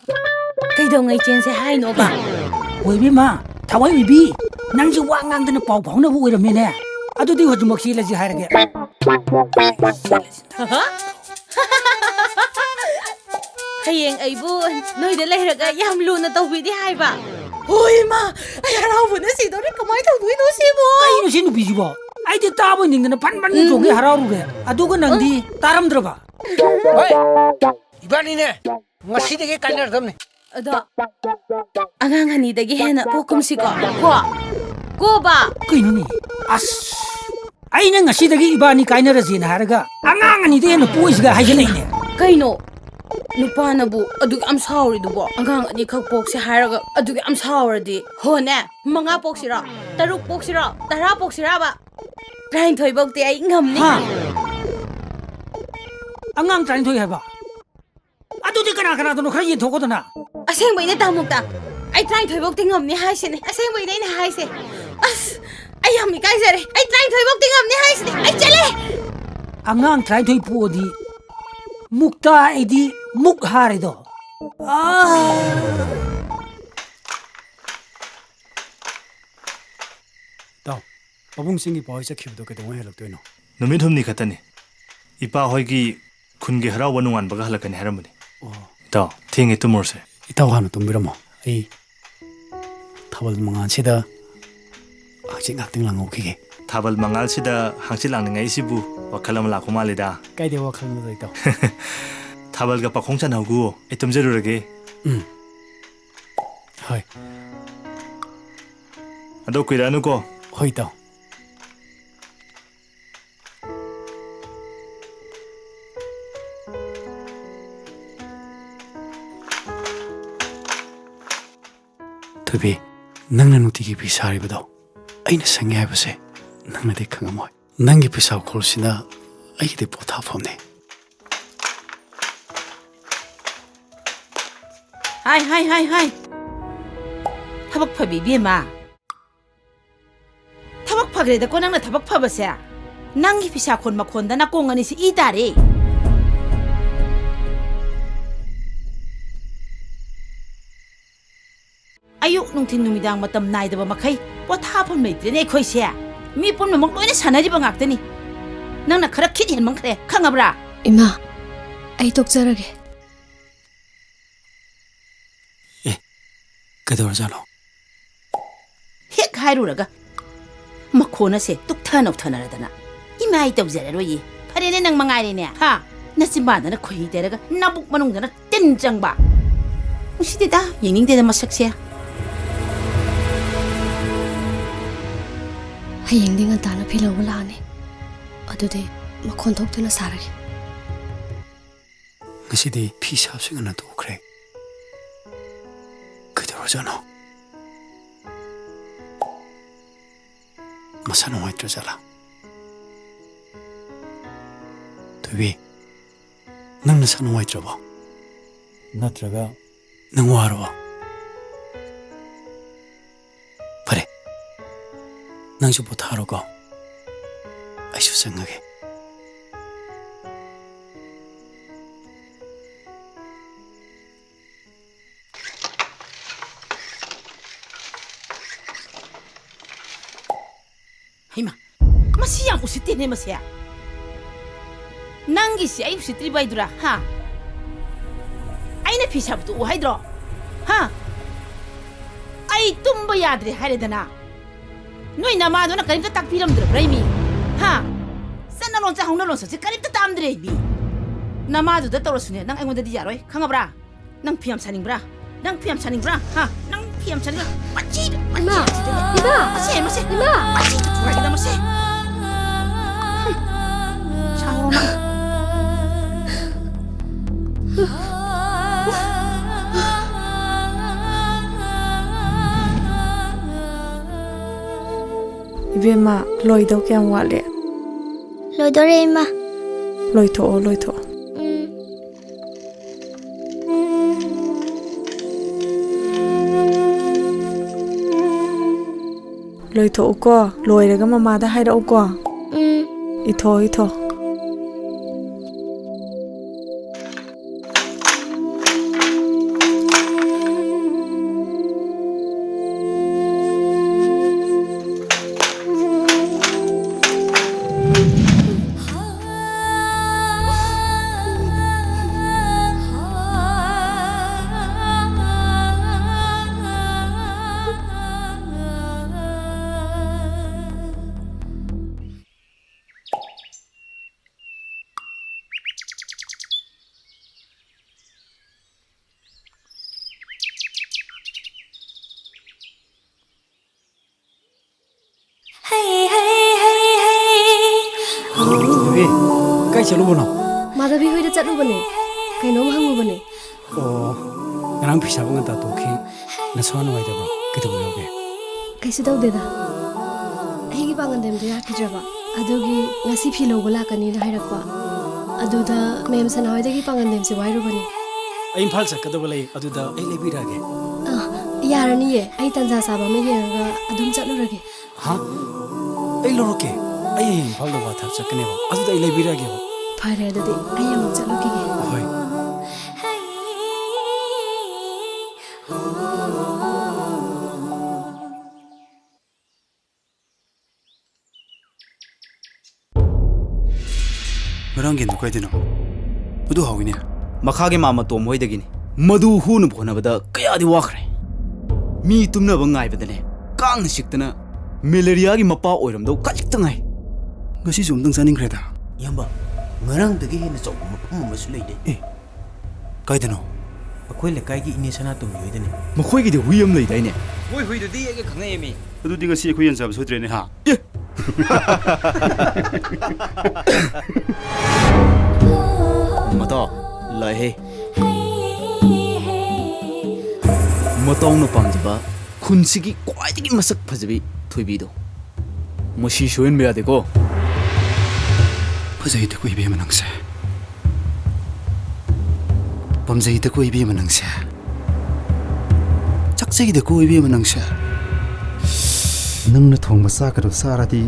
ꯀꯩꯗꯧꯉꯩ ꯆꯦꯟꯁꯦ ꯍꯥꯏꯅꯣꯕ? ꯍꯣꯏ ꯏꯕꯦꯝꯃ, ꯊꯋꯥꯏ ꯑꯣꯏꯕꯤ, ꯅꯪꯁꯦ ꯋꯥ ꯉꯥꯡꯗꯅ ꯄꯥꯎ ꯐꯥꯎꯅꯕ ꯑꯣꯏꯔꯝꯃꯦꯅꯦ꯫ ꯑꯗꯨꯗꯤ ꯍꯧꯖꯤꯛꯃꯛ ꯆꯦꯜꯂꯁꯤ ꯍꯥꯏꯔꯒꯦ꯫ ꯍꯌꯦꯡ ꯑꯩꯕꯨ ꯅꯣꯏꯗ ꯂꯩꯔꯒ ꯌꯥꯝ ꯂꯨꯅ ꯇꯧꯕꯤꯗꯦ ꯍꯥꯏꯕ꯫ ꯍꯣꯏ ꯏꯃꯥ, ꯑꯩ ꯍꯔꯥꯎꯕꯅ ꯁꯤꯗꯧꯔꯦ꯫ ꯀꯃꯥꯏꯅ ꯇꯧꯗꯣꯏꯅꯣ ꯁꯤꯕꯣ? ꯀꯩꯅꯣ ꯁꯤ ꯅꯨꯄꯤꯁꯤꯕꯣ? ꯑꯩꯗꯤ ꯇꯥꯕꯣꯏ ꯅꯤꯡꯗꯅ ꯐꯟ ꯐꯟ ꯎꯝ꯫ ꯆꯣꯡꯒꯩ ꯍꯔꯥꯎꯔꯨꯔꯦ꯫ ꯑꯗꯨꯒ ꯅꯪꯗꯤ ꯇꯥꯔꯝꯗ꯭ꯔꯕ? ꯍꯣꯏ, ꯏꯕꯥꯅꯤꯅꯦ ꯉꯁꯤꯗꯒꯤ ꯀꯥꯏꯅꯔꯗꯕꯅꯤ꯫ ꯑꯗꯣ ꯑꯉꯥꯡ ꯑꯅꯤꯗꯒꯤ ꯍꯦꯟꯅ ꯄꯣꯛꯀꯨꯝꯁꯤꯀꯣ꯫ ꯀꯣ? ꯀꯣꯕ? ꯀꯩꯅꯣꯅꯦ? ꯑꯁ! ꯑꯩꯅ ꯉꯁꯤꯗꯒꯤ ꯏꯕꯥꯅꯤ ꯀꯥꯏꯅꯔꯁꯦꯅ ꯍꯥꯏꯔꯒ ꯑꯉꯥꯡ ꯑꯅꯤꯗ ꯍꯦꯟꯅ ꯄꯣꯛꯏꯁꯤꯒ ꯍꯥꯏꯖꯜꯂꯛꯏꯅꯦ꯫ ꯀꯩꯅꯣ? ꯅꯨꯄꯥꯅꯕꯨ ꯑꯗꯨꯛ ꯌꯥꯝ ꯁꯥꯎꯔꯤꯗꯨꯕꯣ? ꯑꯉꯥꯡ ꯑꯅꯤꯈꯛ ꯄꯣꯛꯁꯦ ꯍꯥꯏꯔꯒ ꯑꯗꯨꯛ ꯌꯥꯝ ꯁꯥꯎꯔꯗꯤ꯫ ꯍꯣꯅꯦ, ꯃꯉꯥ ꯄꯣꯛꯁꯤꯔꯣ? ꯇꯔꯨꯛ ꯄꯣꯛꯁꯤꯔꯣ? ꯇꯔꯥ ꯄꯣꯛꯁꯤꯔꯕ? ꯇꯔꯥꯅꯤꯊꯣꯏ ꯐꯧꯗꯤ ꯑꯩ ꯉꯝꯅꯤ꯫ ꯍꯥ? ꯑꯉꯥꯡ ꯇꯔꯥꯅꯤꯊꯣꯏ ꯍꯥꯏꯕ? ꯑꯗꯨꯗꯤ ꯀꯅꯥ ꯀꯅꯥꯗꯅꯣ ꯈꯔ ꯌꯦꯟꯊꯣꯛꯀꯗꯅ꯫ ꯑꯁꯦꯡꯕꯩꯅꯦ ꯇꯥꯃꯣꯛꯇ꯫ ꯑꯩ ꯇꯔꯥꯅꯤꯊꯣꯏ ꯐꯧꯗꯤ ꯉꯝꯅꯤ ꯍꯥꯏꯁꯤꯅꯦ꯫ ꯑꯁꯦꯡꯕꯩꯅꯦ ꯑꯩꯅ ꯍꯥꯏꯁꯦ꯫ ꯑꯁ, ꯑꯩ ꯌꯥꯝ ꯏꯀꯥꯏꯖꯔꯦ꯫ ꯑꯩ ꯇꯔꯥꯅꯤꯊꯣꯏ ꯐꯧꯗꯤ ꯉꯝꯅꯤ ꯍꯥꯏꯁꯤꯅꯦ꯫ ꯑꯩ ꯆꯠꯂꯦ꯫ ꯑꯉꯥꯡ ꯇꯔꯥꯅꯤꯊꯣꯏ ꯄꯣꯛꯑꯗꯤ ꯃꯨꯛꯇ ꯑꯩꯗꯤ ꯃꯨꯛ ꯍꯥꯔꯦꯗꯣ꯫ ꯑꯥ꯫ ꯏꯇꯥꯎ, ꯄꯥꯕꯨꯡ ꯆꯤꯡꯒꯤ ꯄꯥꯎ ꯆꯠꯈꯤꯕꯗꯣ ꯀꯩꯗꯧꯉꯩ ꯍꯜꯂꯛꯇꯣꯏꯅꯣ? ꯅꯨꯃꯤꯠ ꯍꯨꯝꯅꯤ ꯈꯛꯇꯅꯤ꯫ ꯏꯄꯥ ꯍꯣꯏꯒꯤ ꯈꯨꯟꯒꯤ ꯍꯔꯥꯎꯕ ꯅꯣꯡꯉꯥꯟꯕꯒ ꯍꯜꯂꯛꯀꯅꯤ ꯍꯥꯏꯔꯝꯕꯅꯤ꯫ ꯑꯣ꯫ ꯏꯇꯥꯎ, ꯊꯦꯡꯉꯦ, ꯇꯨꯝꯃꯨꯔꯁꯦ꯫ ꯏꯇꯥꯎ ꯍꯥꯟꯅ ꯇꯨꯝꯕꯤꯔꯝꯃꯣ꯫ ꯑꯩ ꯊꯥꯕꯜ ꯃꯉꯥꯜꯁꯤꯗ ꯍꯛꯆꯤꯠ ꯉꯥꯛꯇꯪ ꯂꯥꯡꯍꯧꯈꯤꯒꯦ꯫ ꯊꯥꯕꯜ ꯃꯉꯥꯜꯁꯤꯗ ꯍꯛꯆꯤꯠ ꯂꯥꯡꯅꯤꯡꯉꯛꯏꯁꯤꯕꯨ ꯋꯥꯈꯜ ꯑꯃ ꯂꯥꯛꯄ ꯃꯥꯜꯂꯤꯗ꯫ ꯀꯥꯏꯗꯩ ꯋꯥꯈꯜꯅꯣꯗ, ꯏꯇꯥꯎ? ꯊꯥꯕꯜꯒ ꯄꯥꯈꯣꯡ ꯆꯟꯍꯧꯒꯣ, ꯑꯩ ꯇꯨꯝꯖꯔꯨꯔꯒꯦ꯫ ꯎꯝ꯫ ꯍꯣꯏ꯫ ꯑꯗꯣ ꯀꯨꯏꯔꯛꯑꯅꯨꯀꯣ꯫ ꯍꯣꯏ, ꯏꯇꯥꯎ꯫ ꯊꯣꯏꯕꯤ, ꯅꯪꯅ ꯅꯨꯡꯇꯤꯒꯤ ꯐꯤ ꯁꯥꯔꯤꯕꯗꯣ ꯑꯩꯅ ꯁꯪꯉꯦ ꯍꯥꯏꯕꯁꯦ ꯅꯪꯅꯗꯤ ꯈꯪꯉꯝꯃꯣꯏ꯫ ꯅꯪꯒꯤ ꯐꯤꯁꯥ ꯈꯣꯜꯁꯤꯅ ꯑꯩꯒꯤꯗꯤ ꯄꯣꯊꯥꯐꯝꯅꯦ꯫ ꯍꯥꯏ, ꯍꯥꯏ, ꯍꯥꯏ, ꯍꯥꯏ꯫ ꯊꯕꯛ ꯐꯕꯤ ꯏꯕꯦꯝꯃ꯫ ꯊꯕꯛ ꯐꯈ꯭ꯔꯦꯗꯀꯣ ꯅꯪꯅ ꯊꯕꯛ ꯐꯕꯁꯦ꯫ ꯅꯪꯒꯤ ꯐꯤꯁꯥꯈꯣꯟ ꯃꯈꯣꯟꯗ ꯅꯥꯀꯣꯡ ꯑꯅꯤꯁꯤ ꯏ ꯇꯥꯔꯦ꯫ ꯑꯌꯨꯛ, ꯅꯨꯡꯊꯤꯜ, ꯅꯨꯃꯤꯗꯥꯡ ꯃꯇꯝ ꯅꯥꯏꯗꯕ ꯃꯈꯩ ꯄꯣꯊꯥꯐꯝ ꯂꯩꯇ꯭ꯔꯦꯅꯦ ꯑꯩꯈꯣꯏꯁꯦ꯫ ꯃꯤ ꯄꯨꯝꯅꯃꯛ ꯂꯣꯏꯅ ꯁꯥꯟꯅꯔꯤꯕ ꯉꯥꯛꯇꯅꯤ꯫ ꯅꯪꯅ ꯈꯔ ꯈꯤꯠ ꯍꯦꯟꯃꯟꯈ꯭ꯔꯦ, ꯈꯪꯉꯕ꯭ꯔꯥ? ꯏꯃꯥ, ꯑꯩ ꯇꯣꯛꯆꯔꯒꯦ꯫ ꯑꯦ, ꯀꯩꯗꯧꯔꯖꯥꯠꯅꯣ? ꯍꯦꯛ ꯍꯥꯏꯔꯨꯔꯒ ꯃꯈꯣꯟ ꯑꯁꯦ ꯇꯨꯛꯊ ꯅꯧꯊꯅꯔꯗꯅ꯫ ꯏꯃꯥ, ꯑꯩ ꯇꯧꯖꯔꯔꯣꯏꯌꯦ꯫ ꯐꯔꯦꯅꯦ, ꯅꯪ ꯃꯉꯥꯏꯔꯦꯅꯦ꯫ ꯍꯥ? ꯅꯆꯤꯟꯕꯥꯟꯗꯅ ꯈꯣꯏꯍꯤ ꯇꯩꯔꯒ ꯅꯕꯨꯛ ꯃꯅꯨꯡꯗꯅ ꯇꯤꯟ ꯆꯪꯕ꯫ ꯅꯨꯡꯁꯤꯗꯦꯗ, ꯌꯦꯡꯅꯤꯡꯗꯦꯗ ꯃꯁꯛꯁꯦ꯫ ꯍꯌꯦꯡꯗꯤ ꯉꯟꯇꯥꯅ ꯐꯤ ꯂꯧꯕ ꯂꯥꯛꯑꯅꯤ꯫ ꯑꯗꯨꯗꯤ ꯃꯈꯣꯟ ꯊꯣꯛꯇꯅ ꯁꯥꯔꯒꯦ꯫ ꯉꯁꯤꯗꯤ ꯐꯤ ꯁꯥꯕꯁꯤ ꯉꯟꯅ ꯇꯣꯛꯈ꯭ꯔꯦ꯫ ꯀꯩꯗꯧꯔꯖꯥꯠꯅꯣ? ꯃꯁꯥ ꯅꯨꯡꯉꯥꯏꯇ꯭ꯔ ꯖꯥꯠꯂꯥ? ꯊꯣꯏꯕꯤ, ꯅꯪ ꯅꯁꯥ ꯅꯨꯡꯉꯥꯏꯇ꯭ꯔꯕꯣ? ꯅꯠꯇ꯭ꯔꯒ ꯅꯪ ꯋꯥꯔꯕꯣ? ꯐꯔꯦ, ꯅꯪꯁꯨ ꯄꯣꯊꯥꯔꯣꯀꯣ, ꯑꯩꯁꯨ ꯆꯪꯉꯒꯦ꯫ ꯍꯩꯃꯥ, ꯃꯁꯤ ꯌꯥꯝ ꯎꯁꯤꯠꯇꯦꯅꯦ ꯃꯁꯦ꯫ ꯅꯪꯒꯤꯁꯤ ꯑꯩ ꯎꯁꯤꯠꯇ꯭ꯔꯤꯕ ꯍꯥꯏꯗꯨꯔꯥ? ꯍꯥ? ꯑꯩꯅ ꯐꯤ ꯁꯥꯕ ꯇꯣꯛꯎ ꯍꯥꯏꯗ꯭ꯔꯣ? ꯍꯥ? ꯑꯩ ꯇꯨꯝꯕ ꯌꯥꯗ꯭ꯔꯦ ꯍꯥꯏꯔꯦꯗꯅ꯫ ꯅꯣꯏ ꯅꯃꯥꯗꯨꯅ ꯀꯔꯤꯝꯇ ꯇꯥꯛꯄꯤꯔꯝꯗ꯭ꯔꯕ꯭ꯔꯥ ꯏꯃꯤ? ꯍꯥ? ꯆꯠꯅ ꯂꯣꯟꯆꯠ ꯍꯧꯅ ꯂꯣꯟꯆꯠꯁꯦ ꯀꯔꯤꯝꯇ ꯇꯥꯛꯑꯝꯗ꯭ꯔꯦ ꯏꯃꯤ꯫ ꯅꯃꯥꯗꯨꯗ ꯇꯧꯔꯁꯨꯅꯦ, ꯅꯪ ꯑꯩꯉꯣꯟꯗꯗꯤ ꯌꯥꯔꯣꯏ, ꯈꯪꯉꯕ꯭ꯔꯥ? ꯅꯪ ꯐꯤ ꯌꯥꯝ ꯁꯥꯅꯤꯡꯕ꯭ꯔꯥ? ꯅꯪ ꯐꯤ ꯌꯥꯝ ꯁꯥꯅꯤꯡꯕ꯭ꯔꯥ? ꯍꯥ? ꯅꯪ ꯐꯤ ꯌꯥꯝ ꯁꯥꯅꯤꯡꯕ꯭ꯔꯥ? ꯃꯆꯤ, ꯃꯆꯤ ꯏꯃꯥ! ꯌꯥꯝ ꯁꯤꯗꯅ꯫ ꯏꯃꯥ! ꯃꯆꯤ ꯊꯨꯒꯥꯏꯒꯗꯕ ꯃꯁꯦ꯫ ꯁꯥꯎꯔꯣ ꯅꯪ꯫ ꯏꯕꯦꯝꯃ, ꯂꯣꯏꯗꯧ ꯀꯌꯥꯝ ꯋꯥꯠꯂꯤ? ꯂꯣꯏꯗꯣꯔꯦ, ꯏꯃꯥ꯫ ꯂꯣꯏꯊꯣꯛꯑꯣ, ꯂꯣꯏꯊꯣꯛꯑꯣ꯫ ꯎꯝ꯫ ꯂꯣꯏꯊꯣꯛꯎꯀꯣ, ꯂꯣꯏꯔꯒ ꯃꯃꯥꯗ ꯍꯥꯏꯔꯛꯎꯀꯣ꯫ ꯎꯝ꯫ ꯏꯊꯣ, ꯏꯊꯣ꯫ ꯆꯠꯂꯨꯕꯅꯣ? ꯃꯥꯙꯕꯤ ꯍꯣꯏꯗ ꯆꯠꯂꯨꯕꯅꯦ꯫ ꯀꯩꯅꯣꯝ ꯍꯪꯉꯨꯕꯅꯦ꯫ ꯑꯣ, ꯉꯔꯥꯡ ꯐꯤꯁꯥꯕ ꯉꯟꯇꯥ ꯇꯣꯛꯈꯤ꯫ ꯅꯁꯥ ꯅꯨꯡꯉꯥꯏꯇꯕ꯭ꯔꯣ? ꯀꯩꯗꯧꯕ ꯌꯥꯎꯒꯦ? ꯀꯩꯁꯨ ꯇꯧꯗꯦꯗ꯫ ꯑꯩꯒꯤ ꯄꯥꯡꯒꯟꯗꯦꯝꯗꯣ ꯌꯥꯈꯤꯗ꯭ꯔꯕ꯫ ꯑꯗꯨꯒꯤ ꯉꯁꯤ ꯐꯤ ꯂꯧꯕ ꯂꯥꯛꯀꯅꯤꯅ ꯍꯥꯏꯔꯛꯄ꯫ ꯑꯗꯨꯗ ꯃꯦꯝ ꯁꯅꯥ ꯍꯣꯏꯗꯒꯤ ꯄꯥꯡꯒꯟꯗꯦꯝꯁꯦ ꯋꯥꯏꯔꯨꯕꯅꯦ꯫ ꯑꯩ ꯏꯝꯐꯥꯜ ꯆꯠꯀꯗꯕ ꯂꯩ, ꯑꯗꯨꯗ ꯑꯩ ꯂꯩꯕꯤꯔꯛꯑꯒꯦ꯫ ꯑꯥ, ꯌꯥꯔꯅꯤꯌꯦ꯫ ꯑꯩ ꯇꯟꯖꯥ ꯆꯥꯕ ꯑꯃ ꯌꯦꯡꯉꯒ ꯑꯗꯨꯝ ꯆꯠꯂꯨꯔꯒꯦ꯫ ꯍꯥ? ꯑꯩ ꯂꯧꯔꯛꯀꯦ꯫ ꯑꯩ ꯍꯌꯦꯡ ꯏꯝꯐꯥꯜꯗ ꯋꯥꯊꯥꯛ ꯆꯠꯀꯅꯦꯕ꯫ ꯑꯗꯨꯗ ꯑꯩ ꯂꯩꯕꯤꯔꯛꯑꯒꯦꯕ꯫ ꯐꯔꯦ, ꯑꯗꯨꯗꯤ ꯑꯩ ꯑꯃꯨꯛ ꯆꯠꯂꯨꯈꯤꯒꯦ꯫ ꯍꯣꯏ꯫ ꯉꯔꯥꯡꯒꯤ ꯌꯦꯟꯗꯨ ꯀꯥꯏꯗꯅꯣ? ꯃꯗꯨ ꯍꯥꯎꯋꯤꯅꯦ꯫ ꯃꯈꯥꯒꯤ ꯃꯥꯃ ꯇꯣꯝ ꯍꯣꯏꯗꯒꯤꯅꯤ꯫ ꯃꯗꯨ ꯍꯨꯅꯕ ꯍꯣꯠꯅꯕꯗ ꯀꯌꯥꯗꯤ ꯋꯥꯈ꯭ꯔꯦ꯫ ꯃꯤ ꯇꯨꯝꯅꯕ ꯉꯥꯏꯕꯗꯅꯦ, ꯀꯥꯡꯅ ꯆꯤꯛꯇꯅ ꯃꯦꯂꯦꯔꯤꯌꯥꯒꯤ ꯃꯄꯥ ꯑꯣꯏꯔꯝꯗꯧ ꯈꯖꯤꯛꯇ ꯉꯥꯏ꯫ ꯉꯁꯤꯁꯨ ꯑꯃꯨꯛꯇꯪ ꯆꯥꯅꯤꯡꯈ꯭ꯔꯦꯗ꯫ ꯏꯌꯥꯝꯕ, ꯉꯔꯥꯡꯗꯒꯤ ꯍꯦꯟꯅ ꯆꯥꯎꯕ ꯃꯐꯝ ꯑꯃꯁꯨ ꯂꯩꯔꯦ꯫ ꯑꯦ, ꯀꯥꯏꯗꯅꯣ? ꯑꯩꯈꯣꯏ ꯂꯩꯀꯥꯏꯒꯤ ꯏꯅꯦ ꯁꯅꯥꯇꯣꯝꯕꯤ ꯍꯣꯏꯗꯅꯦ꯫ ꯃꯈꯣꯏꯒꯤꯗꯤ ꯍꯨꯏ ꯑꯃ ꯂꯩꯗꯥꯏꯅꯦ? ꯃꯣꯏ ꯍꯨꯏꯗꯨꯗꯤ ꯑꯩꯒ ꯈꯪꯅꯩꯌꯦꯃꯤ꯫ ꯑꯗꯨꯗꯤ ꯉꯁꯤ ꯑꯩꯈꯣꯏ ꯌꯦꯟ ꯆꯥꯕ ꯁꯣꯏꯗ꯭ꯔꯦꯅꯦ, ꯍꯥ? ꯑꯦ! ꯃꯇꯥꯎ, ꯂꯥꯛꯑꯦꯍꯦ꯫ ꯃꯇꯥꯎꯅ ꯄꯥꯝꯖꯕ ꯈꯨꯟꯁꯤꯒꯤ ꯈ꯭ꯋꯥꯏꯗꯒꯤ ꯃꯁꯛ ꯐꯖꯕꯤ ꯊꯣꯏꯕꯤꯗꯣ꯫ ꯃꯁꯤ ꯁꯣꯏꯍꯟꯕ ꯌꯥꯗꯦꯀꯣ꯫ ꯐꯖꯩꯗꯀꯣ ꯏꯕꯦꯝꯃ ꯅꯪꯁꯦ꯫ ꯄꯥꯝꯖꯩꯗꯀꯣ ꯏꯕꯦꯝꯃ ꯅꯪꯁꯦ꯫ ꯆꯥꯛꯆꯩꯗꯀꯣ ꯏꯕꯦꯝꯃ ꯅꯪꯁꯦ꯫ ꯅꯪꯅ ꯊꯣꯡꯕ ꯆꯥꯛꯀꯗꯣ ꯆꯥꯔꯗꯤ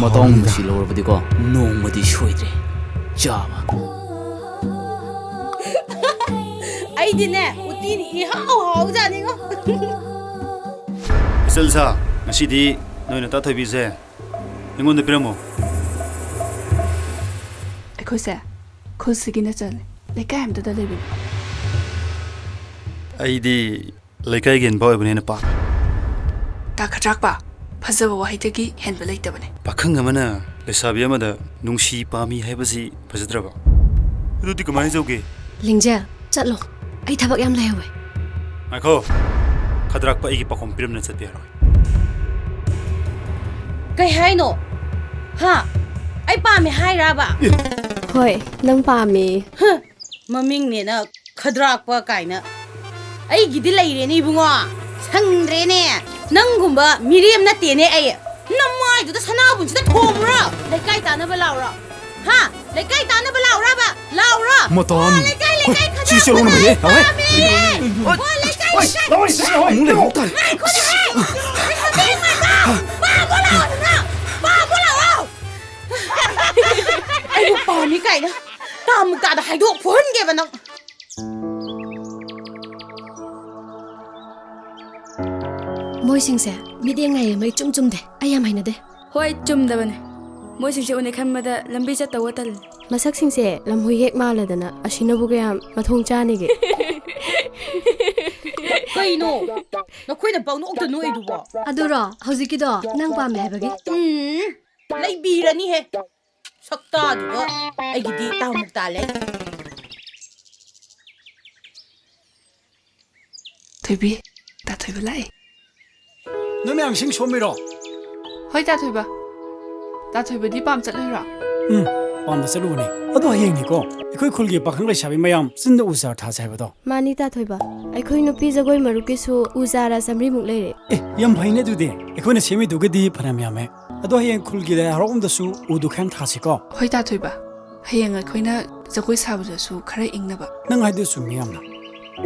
ꯃꯇꯥꯎ ꯍꯥꯎꯅꯤꯗ꯫ ꯃꯁꯤ ꯂꯧꯔꯕꯗꯤꯀꯣ, ꯅꯣꯡꯃꯗꯤ ꯁꯣꯏꯗ꯭ꯔꯦ ꯆꯥꯕ꯫ ꯑꯩꯗꯤꯅꯦ, ꯎꯇꯤꯅ ꯏꯍꯥꯎ ꯍꯥꯎꯖꯥꯠꯅꯤꯉꯣ꯫ ꯏꯆꯜ ꯁꯥ, ꯉꯁꯤꯗꯤ ꯅꯣꯏ ꯅꯇꯥ ꯊꯣꯏꯕꯤꯁꯦ ꯑꯩꯉꯣꯟꯗ ꯄꯤꯔꯝꯃꯣ꯫ ꯑꯩꯈꯣꯏꯁꯦ ꯈꯨꯜꯁꯤꯒꯤ ꯅꯆꯜꯅꯤ, ꯂꯩꯀꯥꯏ ꯑꯃꯗꯨꯗ ꯂꯩꯕꯅꯤ꯫ ꯑꯩꯗꯤ ꯂꯩꯀꯥꯏꯒꯤ ꯍꯦꯟꯕ ꯑꯣꯏꯕꯅ ꯍꯦꯟꯅ ꯄꯥꯝꯃꯤ꯫ ꯇꯥ ꯈꯗ꯭ꯔꯥꯛꯄ, ꯐꯖꯕ ꯋꯥꯍꯩꯗꯒꯤ ꯍꯦꯟꯕ ꯂꯩꯇꯕꯅꯤ꯫ ꯄꯥꯈꯪ ꯑꯃꯅ ꯂꯩꯁꯥꯕꯤ ꯑꯃꯗ ꯅꯨꯡꯁꯤ ꯄꯥꯝꯃꯤ ꯍꯥꯏꯕꯁꯤ ꯐꯖꯗ꯭ꯔꯕ? ꯑꯗꯨꯗꯤ ꯀꯃꯥꯏꯅ ꯇꯧꯒꯦ? ꯂꯤꯡꯖꯦꯜ, ꯆꯠꯂꯣ꯫ ꯑꯩ ꯊꯕꯛ ꯌꯥꯝ ꯂꯩꯍꯧꯋꯦ꯫ ꯉꯥꯏꯈꯣ꯫ ꯈꯗ꯭ꯔꯥꯛꯄ ꯑꯩꯒꯤ ꯄꯥꯈꯣꯝ ꯄꯤꯔꯝꯗꯅ ꯆꯠꯄ ꯌꯥꯔꯣꯏ꯫ ꯀꯩ ꯍꯥꯏꯅꯣ? ꯍꯥ? ꯑꯩ ꯄꯥꯝꯃꯦ ꯍꯥꯏꯔꯕ? ꯍꯣꯏ, ꯅꯪ ꯄꯥꯝꯃꯦ꯫ ꯍ, ꯃꯃꯤꯡꯅꯦꯅ ꯈꯗ꯭ꯔꯥꯛꯄ ꯀꯥꯏꯅ꯫ ꯑꯩꯒꯤꯗꯤ ꯂꯩꯔꯦꯅꯦ ꯏꯕꯨꯡꯉꯣ, ꯁꯪꯗ꯭ꯔꯦꯅꯦ꯫ ꯅꯪꯒꯨꯝꯕ ꯃꯤꯔꯦꯝ ꯅꯠꯇꯦꯅꯦ ꯑꯩ꯫ ꯅꯃꯥꯏꯗꯨꯗ ꯁꯅꯥꯕꯨꯟꯁꯤꯗ ꯊꯣꯝꯃꯨꯔꯣ꯫ ꯂꯩꯀꯥꯏ ꯇꯥꯅꯕ ꯂꯥꯎꯔꯣ꯫ ꯍꯥ? ꯂꯩꯀꯥꯏ ꯇꯥꯅꯕ ꯂꯥꯎꯔꯕ? ꯂꯥꯎꯔꯣ꯫ ꯃꯇꯥꯅꯤ꯫ ꯑꯣ, ꯂꯩꯀꯥꯏ, ꯂꯩꯀꯥꯏ ꯍꯣꯏ, ꯁꯤ ꯆꯦꯔꯣꯟ ꯈꯠꯅꯕ ꯑꯃ ꯂꯩꯌꯦ꯫ ꯂꯥꯎꯔꯦ꯫ ꯄꯥꯝꯃꯦ꯫ ꯍꯣꯏ꯫ ꯑꯣ, ꯂꯩꯀꯥꯏ, ꯂꯩꯀꯥꯏ꯫ ꯑꯃꯨꯛ ꯂꯩꯍꯧ ꯇꯥꯔꯦ꯫ ꯉꯥꯏꯈꯣꯅꯦꯍꯦ꯫ ꯂꯩꯁꯥꯕꯤ ꯑꯃ ꯄꯥꯕ ꯂꯥꯛꯑꯣꯗꯅ꯫ ꯄꯥꯕ ꯂꯥꯛꯑꯣ꯫ ꯑꯩꯕꯨ ꯄꯥꯝꯃꯤ ꯀꯥꯏꯅ ꯇꯥ ꯃꯨꯛꯇꯥꯗ ꯍꯥꯏꯗꯣꯛ ꯐꯨꯍꯟꯒꯦꯕ ꯅꯪ꯫ ꯃꯣꯏꯁꯤꯡꯁꯦ ꯃꯤꯠꯌꯦꯡ ꯅꯥꯌꯦꯡ ꯃꯩ ꯆꯨꯝ ꯆꯨꯝꯗꯦ꯫ ꯑꯩ ꯌꯥꯝ ꯍꯩꯅꯗꯦ꯫ ꯍꯣꯏ, ꯆꯨꯝꯗꯕꯅꯦ꯫ ꯃꯣꯏꯁꯤꯡꯁꯦ ꯎꯅꯤ ꯈꯟꯕꯗ ꯂꯝꯕꯤ ꯆꯠꯇꯧꯕ ꯇꯜꯂꯦ꯫ ꯃꯁꯛꯁꯤꯡꯁꯦ ꯂꯝꯍꯨꯏ ꯍꯦꯛ ꯃꯥꯜꯂꯗꯅ ꯑꯁꯤꯅꯕꯨ ꯀꯌꯥꯝ ꯃꯊꯣꯡ ꯆꯥꯅꯤꯒꯦ? ꯀꯩꯅꯣ? ꯅꯈꯣꯏꯅ ꯄꯪꯅꯣꯛꯇ ꯅꯣꯛꯏꯗꯨꯕꯣ? ꯑꯗꯨꯔꯣ, ꯍꯧꯖꯤꯛꯀꯤꯗꯣ ꯅꯪ ꯄꯥꯝꯃꯦ ꯍꯥꯏꯕꯒꯤ? ꯎꯝ, ꯂꯩꯕꯤꯔꯅꯤꯍꯦ꯫ ꯁꯛꯇꯥꯗꯨꯒ ꯑꯩꯒꯤꯗꯤ ꯇꯥꯃꯨꯛ ꯇꯥꯜꯂꯦ꯫ ꯊꯣꯏꯕꯤ, ꯇꯥ ꯊꯣꯏꯕ ꯂꯥꯛꯑꯦ꯫ ꯅꯣꯏ ꯃꯌꯥꯝ ꯏꯁꯤꯡ ꯁꯣꯝꯃꯤꯔꯣ? ꯍꯣꯏ, ꯇꯥ ꯊꯣꯏꯕ꯫ ꯇꯥ ꯊꯣꯏꯕꯗꯤ ꯄꯥꯝ ꯆꯠꯂꯨꯏꯔꯣ? ꯎꯝ, ꯄꯥꯝꯗ ꯆꯠꯂꯨꯕꯅꯦ꯫ ꯑꯗꯣ ꯍꯌꯦꯡꯅꯤꯀꯣ, ꯑꯩꯈꯣꯏ ꯈꯨꯜꯒꯤ ꯄꯥꯈꯪ ꯂꯩꯁꯥꯕꯤ ꯃꯌꯥꯝ ꯆꯤꯟꯗ ꯎ ꯆꯥꯔ ꯊꯥꯁꯦ ꯍꯥꯏꯕꯗꯣ꯫ ꯃꯥꯅꯤ, ꯇꯥ ꯊꯣꯏꯕ꯫ ꯑꯩꯈꯣꯏ ꯅꯨꯄꯤ ꯖꯒꯣꯏ ꯃꯔꯨꯞꯀꯤꯁꯨ ꯎ ꯆꯥꯔ ꯆꯥꯃꯔꯤꯃꯨꯛ ꯂꯩꯔꯦ꯫ ꯑꯦ, ꯌꯥꯝ ꯐꯩꯅꯦ ꯑꯗꯨꯗꯤ꯫ ꯑꯩꯈꯣꯏꯅ ꯁꯦꯝꯃꯤꯗꯨꯒꯗꯤ ꯐꯅꯌꯥꯝ ꯌꯥꯝꯃꯦ꯫ ꯑꯗꯣ ꯍꯌꯦꯡ ꯈꯨꯜꯒꯤ ꯂꯥꯏ ꯍꯔꯥꯎꯐꯝꯗꯁꯨ ꯎꯗꯨ ꯈꯔ ꯌꯥꯝ ꯊꯥꯁꯤꯀꯣ꯫ ꯍꯣꯏ, ꯇꯥ ꯊꯣꯏꯕ꯫ ꯍꯌꯦꯡ ꯑꯩꯈꯣꯏꯅ ꯖꯒꯣꯏ ꯁꯥꯕꯗꯁꯨ ꯈꯔ ꯏꯪꯅꯕ꯫ ꯅꯪ ꯍꯥꯏꯗꯣ ꯆꯨꯝꯃꯤ ꯌꯥꯝꯅ꯫